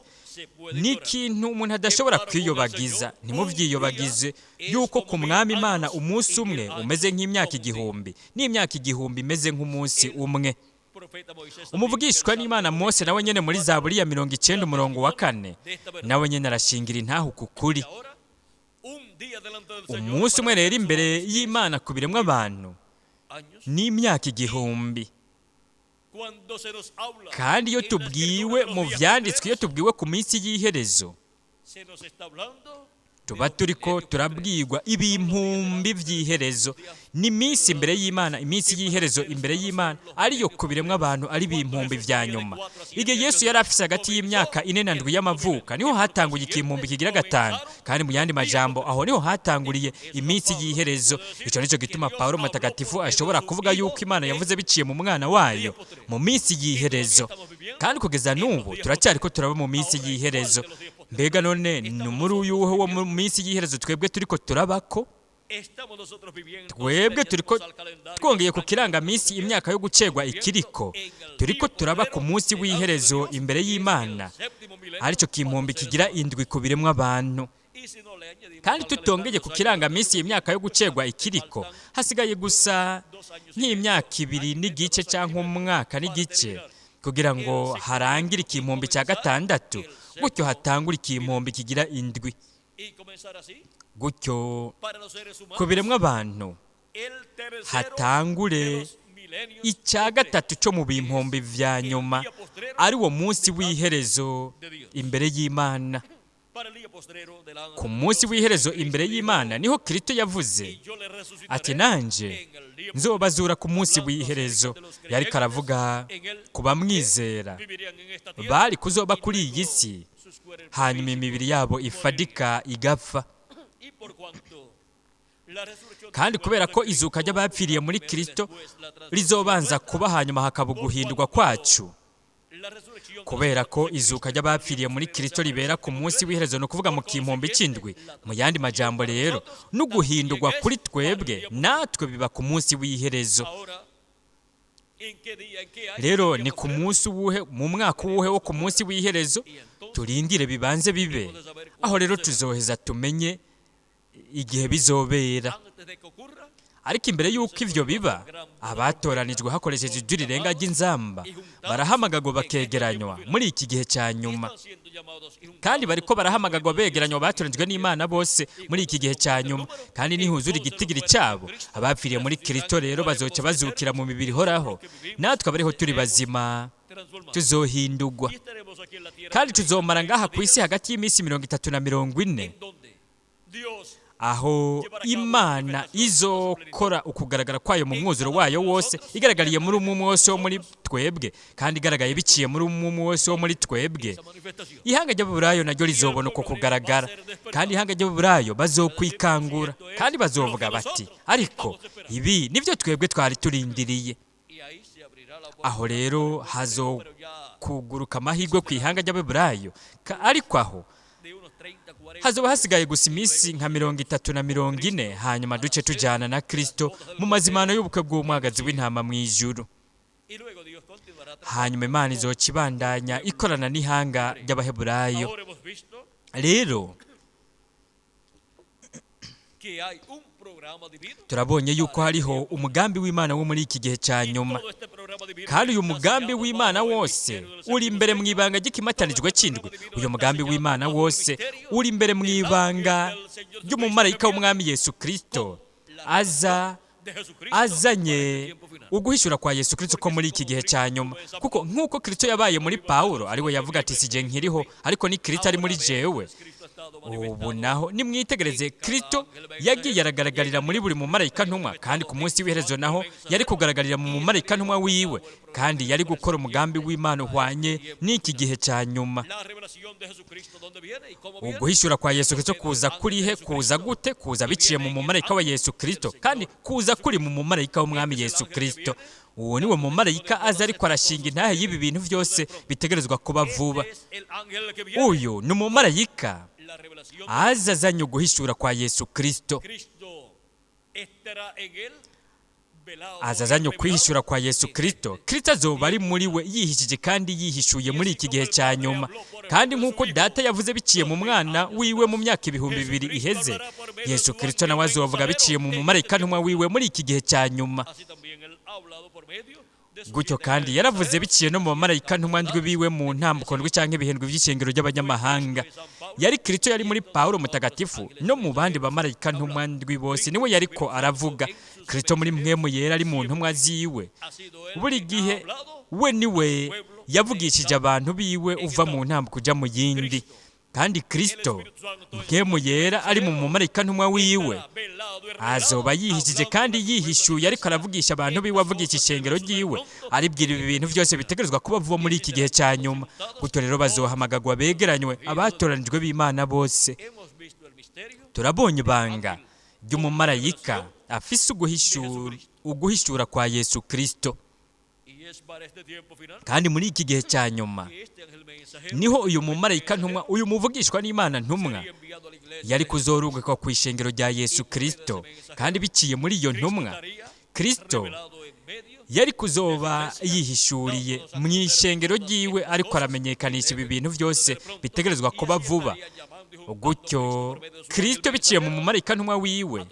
Ni ikintu umuntu adashobora kwiyobagiza. Ntimubyiyobagize yuko ku Mwami Imana umunsi umwe umeze nk'imyaka 1000, n'imyaka 1000 imeze nk'umunsi umwe. Umuvugishwa n'Imana Mose nawe nyene muri Zaburi ya 90 umurongo wa 4, nawe nyene arashingira intahu ku kuri. Umunsi umwe rero imbere y'Imana ku biremwa abantu n'imyaka 1000. Kandi iyo tubwiwe mu vyanditswe, iyo tubwiwe ku minsi y'iherezo, tuba turiko turabwirwa ibimpumbi vy'iherezo. Ni minsi imbere y'Imana, iminsi y'iherezo imbere y'Imana, ariyo ku biremwa abantu ari bimpumbi vya nyuma. Igihe Yesu yari afise hagati y'imyaka 4 na 7 y'amavuka, niho hatanguye ikimpumbi kigira 5. Kandi mu yandi majambo, aho niho hatanguriye iminsi y'iherezo. Ico nico gituma Pawulo mutagatifu ashobora kuvuga yuko Imana yavuze biciye mu Mwana wayo mu minsi y'iherezo. Kandi kugeza n'ubu turacyariko turaba mu minsi y'iherezo. Mbega none ni muri uyuhe wo mu minsi y'iherezo twebwe turiko turabako? Twebwe turiko twongeye ku kirangaminsi imyaka yo gucegwa ikiriko, turiko turaba ku munsi w'iherezo imbere y'Imana, aricyo kimpumbi kigira 7 ku biremwa abantu. Kandi tutongeye ku kirangaminsi imyaka yo gucegwa ikiriko, hasigaye gusa nk'imyaka 2 n'igice cyangwa umwaka n'igice kugira ngo harangire ikimpumbi cya 6, gutyo hatangure ikimpumbi kigira 7. Gutyo ku biremwa abantu hatangure icya 3 cyo mu bimpumbi vya nyuma, ari wo munsi w'iherezo imbere y'Imana. Ku munsi w'iherezo imbere y'Imana niho Kristo yavuze ati: nanje nzobazura ku munsi w'iherezo. Yariko aravuga ku bamwizera bari kuzoba kuri iyi si, hanyuma imibiri yabo ifadika igapfa. Kandi kubera ko izuka ry'abapfiriye muri Kristo rizobanza kuba, hanyuma hakaba uguhindurwa kwacu. Kubera ko izuka ry'abapfiriye muri Kristo ribera ku munsi w'iherezo, no kuvuga mu kimpumbi c'indwi. Mu yandi majambo rero, no guhindurwa kuri twebwe natwe biba ku munsi w'iherezo. Rero ni ku munsi uwuhe, mu mwaka uwuhe wo ku munsi w'iherezo? Turindire bibanze bibe, aho rero tuzoheza tumenye igihe bizobera. Ariko imbere y'uko ivyo biba, abatoranijwe hakoresheje ijwi rirenga ry'inzamba barahamagagwa bakegeranywa muri iki gihe cya nyuma. Kandi bariko barahamagagwa begeranywa batoranijwe n'Imana bose muri iki gihe cya nyuma. Kandi nihuzura igitigiri cyabo, abapfiriye muri Kristo rero bazoca bazukira mu mibiri ihoraho, natwe abariho turi bazima tuzohindurwa, kandi tuzomara ngaha ku isi hagati y'iminsi 30 na 40, aho Imana izokora ukugaragara kwayo mu mwuzuro wayo wose, igaragariye muri umwe umwe wose wo muri twebwe, kandi igaragaye biciye muri umwe umwe wose wo muri twebwe. Ihanga ry'Aburayo naryo rizobona uko kugaragara, kandi ihanga ry'Aburayo bazokwikangura kandi bazovuga bati: "Ariko ibi nibyo twebwe twari turindiriye." Aho rero hazokuguruka amahirwe ku ihanga ry'Aburayo, ariko aho hazoba hasigaye gusa iminsi nka 30 na 40, hanyuma duce tujyana na Kristo mu mazimano y'ubukwe bw'umwagazi w'intama mu ijuru. Hanyuma Imana izoca ibandanya ikorana n'ihanga ry'Abaheburayo. Rero turabonye yuko hariho umugambi w'Imana wo muri iki gihe cya nyuma, kandi uyu mugambi w'Imana wose uri imbere mu ibanga ry'ikimatanijwe cy'indwi. Uyu mugambi w'Imana wose uri imbere mu ibanga ry'umumarayika w'Umwami Yesu Kristo aza azanye uguhishura kwa Yesu Kristo ko muri iki gihe cya nyuma. Kuko nk'uko Kristo yabaye muri Pawulo, ariwe yavuga ati: "Si nkiriho, ariko ni Kristo ari muri jewe." Ubu naho nimwitegereze, Kristo yagiye aragaragarira muri buri mumarayika ntumwa, kandi ku munsi w'iherezo naho yari kugaragarira mu mumarayika ntumwa wiwe, kandi yari gukora umugambi w'Imana uhwanye n'iki gihe cya nyuma. Uguhishura kwa Yesu Kristo kuza kurihe? Kuza gute? Kuza biciye mu mumarayika wa Yesu Kristo, kandi kuza kuri mu mumarayika w'Umwami Yesu Kristo. Uwo niwe mumarayika aza ariko arashinga intahe y'ibi bintu byose bitegerezwa kuba vuba. Uyu ni umumarayika aza azanye uguhishura kwa Yesu Kristo, aza azanye ukwihishura kwa Yesu Kristo. Kristo azoba ari muri we, yihishije kandi yihishuye muri iki gihe cya nyuma. Kandi nk'uko Data yavuze biciye mu Mwana wiwe mu myaka 2000 iheze, Yesu Kristo nawe azovuga biciye mu mumarayika ntumwa wiwe muri iki gihe cya nyuma. Gutyo kandi yaravuze biciye no mu bamarayika ntumwa ndwi biwe mu ntambuko ndwi cyangwa ibihindwi by'ishengero ry'abanyamahanga. Yari Kristo yari muri Pawulo mutagatifu no mu bandi bamarayika ntumwa ndwi bose, niwe yariko aravuga. Kristo muri Mpwemu Yera ari mu ntumwa ziwe buri gihe, we niwe yavugishije abantu biwe uva mu ntambuko uja mu yindi. Kandi Kristo Mpwemu Yera ari mu mumarayika ntumwa wiwe azoba yihishije kandi yihishuye, ariko aravugisha abantu biwe, avugisha ishengero ryiwe, aribwira ibi bintu byose bitegerezwa kuba vuba muri iki gihe cya nyuma. Gutyo rero bazohamagagwa begeranywe, abatoranijwe b'Imana bose. Turabonye ibanga ry'umumarayika afise uguhishura kwa Yesu Kristo, kandi muri iki gihe cya nyuma niho uyu mumarayika ntumwa, uyu muvugishwa n'Imana ntumwa, yari kuzorungikwa ku ishengero rya Yesu Kristo. Kandi biciye muri iyo ntumwa, Kristo yari kuzoba yihishuriye mu ishengero ryiwe, ariko aramenyekanisha ibi bintu byose bitegerezwa kuba vuba. Gutyo Kristo biciye mu mumarayika ntumwa wiwe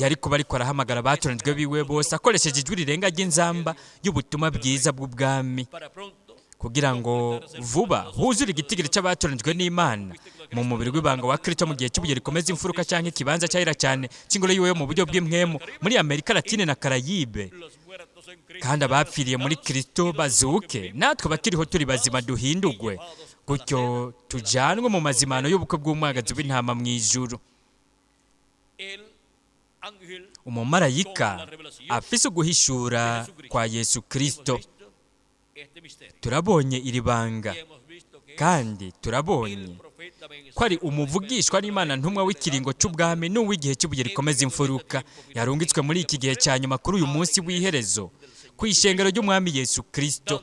yari kuba ariko arahamagara abatoranijwe biwe bose akoresheje ijwi rirenga ry'inzamba y'ubutumwa bwiza bw'ubwami, kugira ngo vuba huzure igitigiri cy'abatoranijwe n'Imana mu mubiri w'ibanga wa Kristo mu gihe cy'ibuye rikomeza imfuruka cyangwa ikibanza cyahera cyane cy'ingoro yiwe mu buryo bw'impwemu muri Amerika Latine na Karayibe. Kandi abapfiriye muri Kristo bazuke, natwe bakiriho turi bazima duhindugwe, gutyo tujanwe mu mazimano y'ubukwe bw'umwagazi w'intama mu ijuru. Umumarayika afise uguhishura kwa Yesu Kristo. Turabonye iri banga, kandi turabonye ko ari umuvugishwa n'Imana ntumwa w'ikiringo cy'ubwami n'uw'igihe cy'ibuye rikomeza imfuruka, yarungitswe muri iki gihe cya nyuma kuri uyu munsi w'iherezo ku ishengero ry'Umwami Yesu Kristo,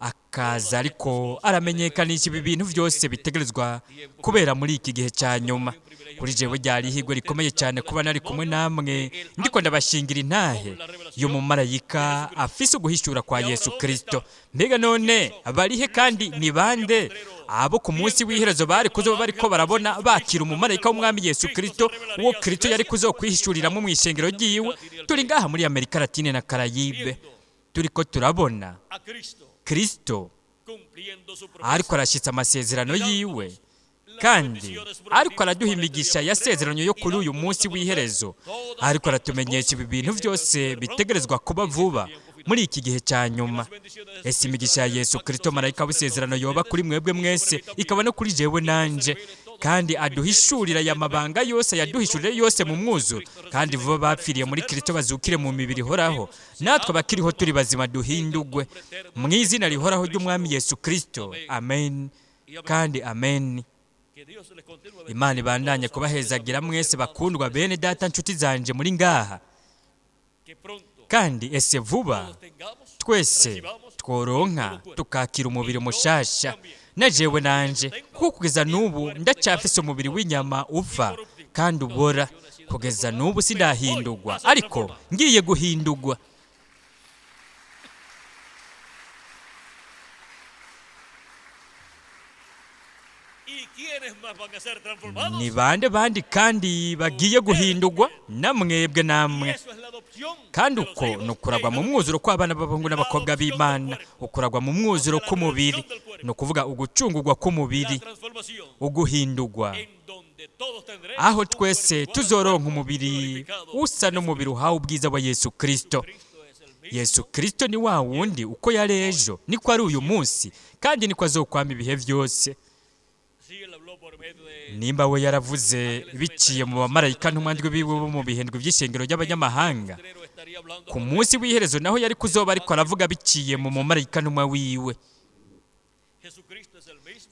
akaza ariko aramenyekanisha ibi bintu byose bitegerezwa kubera muri iki gihe cya nyuma. Kuri jewe ryari ihirwe rikomeye cyane kuba nari kumwe namwe ndiko ndabashingira intahe y'umumarayika afise uguhishura kwa Yesu Kristo. Mbega none barihe kandi ni bande Abo ku munsi w'iherezo bari kuzoba bariko barabona bakira umumarayika w'umwami Yesu Kristo, uwo Kristo yari kuzokwihishuriramo mu ishengero ryiwe. Turi ngaha muri Amerika Latine na Karayibe, turiko turabona Kristo ariko arashyitsa amasezerano yiwe, kandi ariko araduha imigisha yasezeranye yo kuri uyu munsi w'iherezo, ariko aratumenyesha ibi bintu byose bitegerezwa kuba vuba muri iki gihe cya nyuma. Ese imigisha ya Yesu Kristo marayika w'isezerano yoba kuri mwebwe mwese, ikaba no kuri jewe nanje, kandi aduhishurira aya mabanga yose, yaduhishurire yose mu mwuzuro, kandi vuba bapfiriye muri Kristo bazukire mu mibiri ihoraho, natwe abakiriho turi bazima duhindugwe mu izina rihoraho ry'umwami Yesu Kristo. Amen kandi amen. Imana ibandanye kubahezagira mwese bakundwa bene data, nshuti zanje muri ngaha, kandi ese vuba twese tworonka tukakira umubiri mushasha, na jewe nanje, kuko kugeza n'ubu ndacyafise umubiri w'inyama upfa kandi ubora. Kugeza n'ubu sindahindurwa, ariko ngiye guhindurwa. Ni bande bandi kandi bagiye guhindurwa? Namwebwe namwe. Kandi uko ni ukuragwa mu mwuzuro kw'abana b'abahungu n'abakobwa b'Imana, ukuragwa mu mwuzuro k'umubiri, ni ukuvuga ugucungurwa k'umubiri, uguhindurwa, aho twese tuzoronka umubiri usa n'umubiri uhawe ubwiza wa Yesu Kristo. Yesu Kristo ni wa wundi uko yari ejo niko ari uyu munsi, kandi niko azokwama ibihe byose. Nimba we yaravuze biciye mu bamarayika ntumwandwi biwe bo mu bihendwe by'ishengero ry'abanyamahanga, ku munsi w'iherezo naho yari kuzoba ariko aravuga biciye mu mumarayika ntumwa wiwe.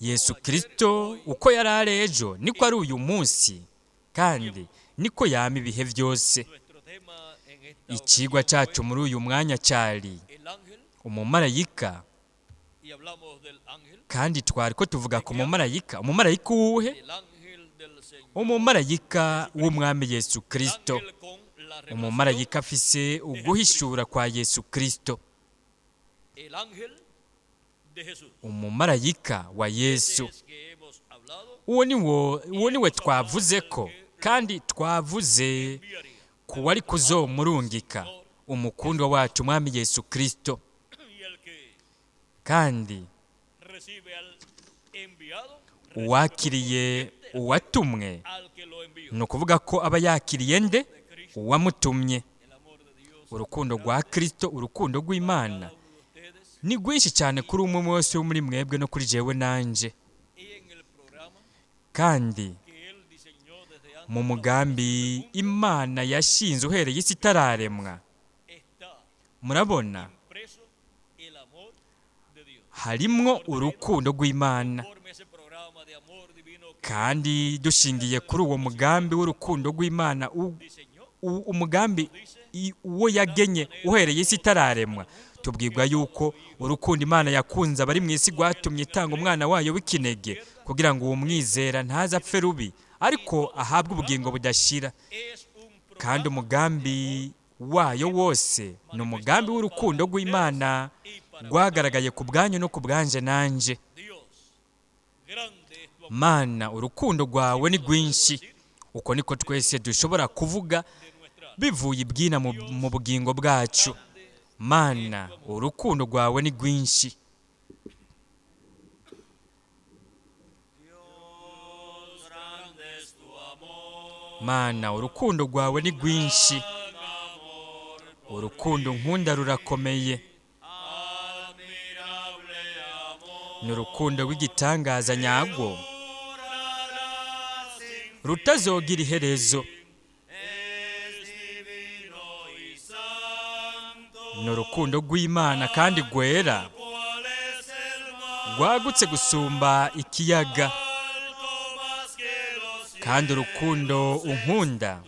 Yesu Kristo uko yari ari ejo niko ari uyu munsi, kandi niko yama ibihe byose. Ikigwa cyacu muri uyu mwanya cyari umumarayika, kandi twari ko tuvuga ku mumarayika. Umumarayika uwuhe? Umumarayika w'umwami Yesu Kristo, umumarayika afise uguhishura kwa Yesu Kristo, umumarayika wa Yesu. Uwo niwe twavuze ko, kandi twavuze ku wari kuzomurungika, umukundwa wacu umwami Yesu Kristo. Kandi uwakiriye uwatumwe, ni ukuvuga ko aba yakiriye nde? Uwamutumye. Urukundo rwa Kristo, urukundo rw'Imana ni rwinshi cyane kuri umwe wese wo muri mwebwe no kuri jewe nanje. Kandi mu mugambi Imana yashinze uhereye isi itararemwa, murabona harimwo urukundo rw'Imana. Kandi dushingiye kuri uwo mugambi w'urukundo rw'Imana, umugambi uwo yagenye uhereye isi itararemwa, tubwirwa yuko urukundo Imana yakunze abari mu isi rwatumye itanga umwana wayo w'ikinege, kugira ngo uwo mwizera ntaze apfe rubi, ariko ahabwe ubugingo budashira. Kandi umugambi wayo wose ni umugambi w'urukundo rw'Imana rwagaragaye ku bwanyu no ku bwanje nanje. Mana, urukundo rwawe ni rwinshi. Uko niko twese dushobora kuvuga bivuye ibwina mu bugingo bwacu. Mana, urukundo rwawe ni rwinshi. Mana, urukundo rwawe ni rwinshi. Urukundo nkunda rurakomeye, ni urukundo rw'igitangaza nyarwo rutazogira iherezo. Ni urukundo rw'Imana kandi rwera, rwagutse gusumba ikiyaga. Kandi urukundo unkunda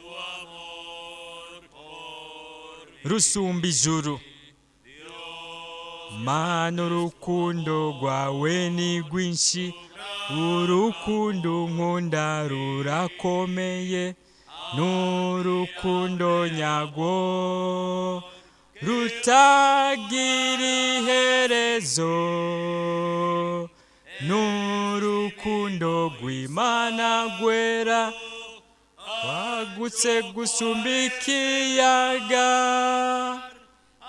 rusumba ijuru. Mana, urukundo rwawe ni rwinshi, urukundo nkunda rurakomeye, n'urukundo nyarwo rutagira iherezo, n'urukundo Urukundo rw'Imana rwera rwagutse gusumba ikiyaga,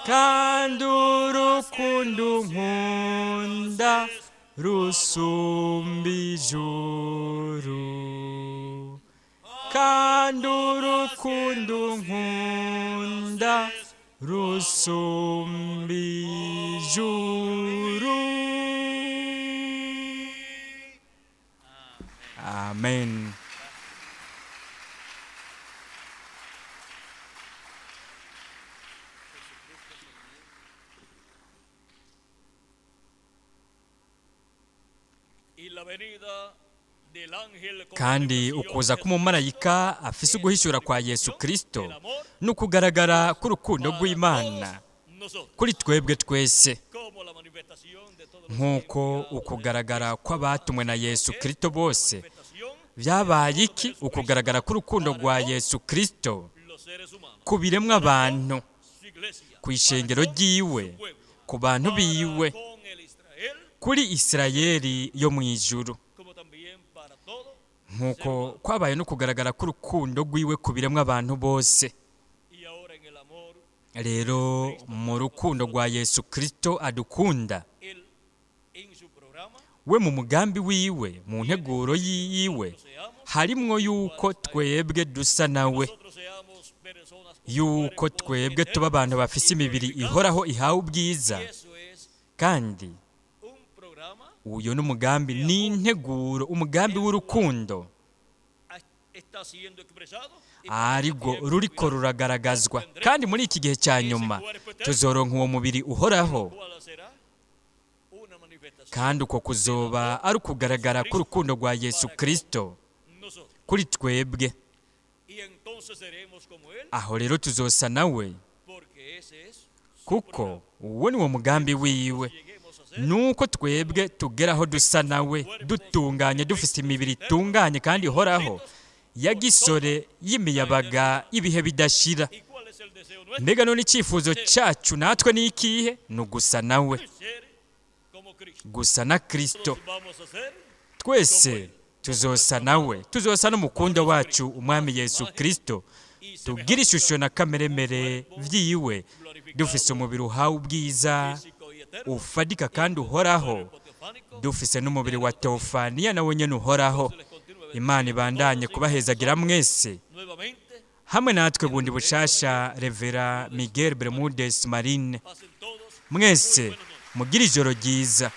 kandi urukundo nkunda rusumba ijuru, kandi urukundo nkunda rusumba ijuru. Amen. Kandi ukuza k'umumarayika afise uguhishura kwa Yesu Kristo ni ukugaragara k'urukundo rw'Imana kuri twebwe twese, nk'uko ukugaragara kw'abatumwe na Yesu Kristo bose byabaye iki? Ukugaragara k'urukundo rwa Yesu Kristo ku biremwa abantu, ku ishengero ryiwe, ku bantu biwe, kuri Isirayeli yo mu ijuru, nk'uko kwabaye no kugaragara k'urukundo rwiwe ku biremwa abantu bose. Rero mu rukundo rwa Yesu Kristo adukunda, we mu mugambi wiwe, mu nteguro yiwe, harimwo yuko twebwe dusa nawe, yuko twebwe tuba abantu bafise imibiri ihoraho ihawe ubwiza. Kandi uyo n'umugambi, ni integuro, umugambi w'urukundo ariko ruriko ruragaragazwa. Kandi muri iki gihe cya nyuma tuzoronka uwo mubiri uhoraho, kandi uko kuzoba ari ukugaragara k'urukundo rwa Yesu Kristo kuri twebwe. Aho rero tuzosa nawe, kuko uwo ni wo mugambi wiwe, nuko twebwe tugeraho dusa nawe, dutunganye, dufite imibiri itunganye kandi ihoraho ya gisore y'imiyabaga y'ibihe bidashira. Mbega none icyifuzo cyacu natwe ni ikihe? Ni ugusa nawe, gusa na Kristo. Twese tuzosa nawe, tuzosa n'umukundo wacu umwami Yesu Kristo, tugira ishusho na kameremere vyiwe, dufise umubiri uhawe ubwiza ufadika kandi uhoraho, dufise n'umubiri wa teofaniya nawe nyene uhoraho. Imana ibandanye kubahezagira mwese hamwe natwe bundi bushasha. Revera Miguel Bermudez Marine, mwese mugire ijoro ryiza.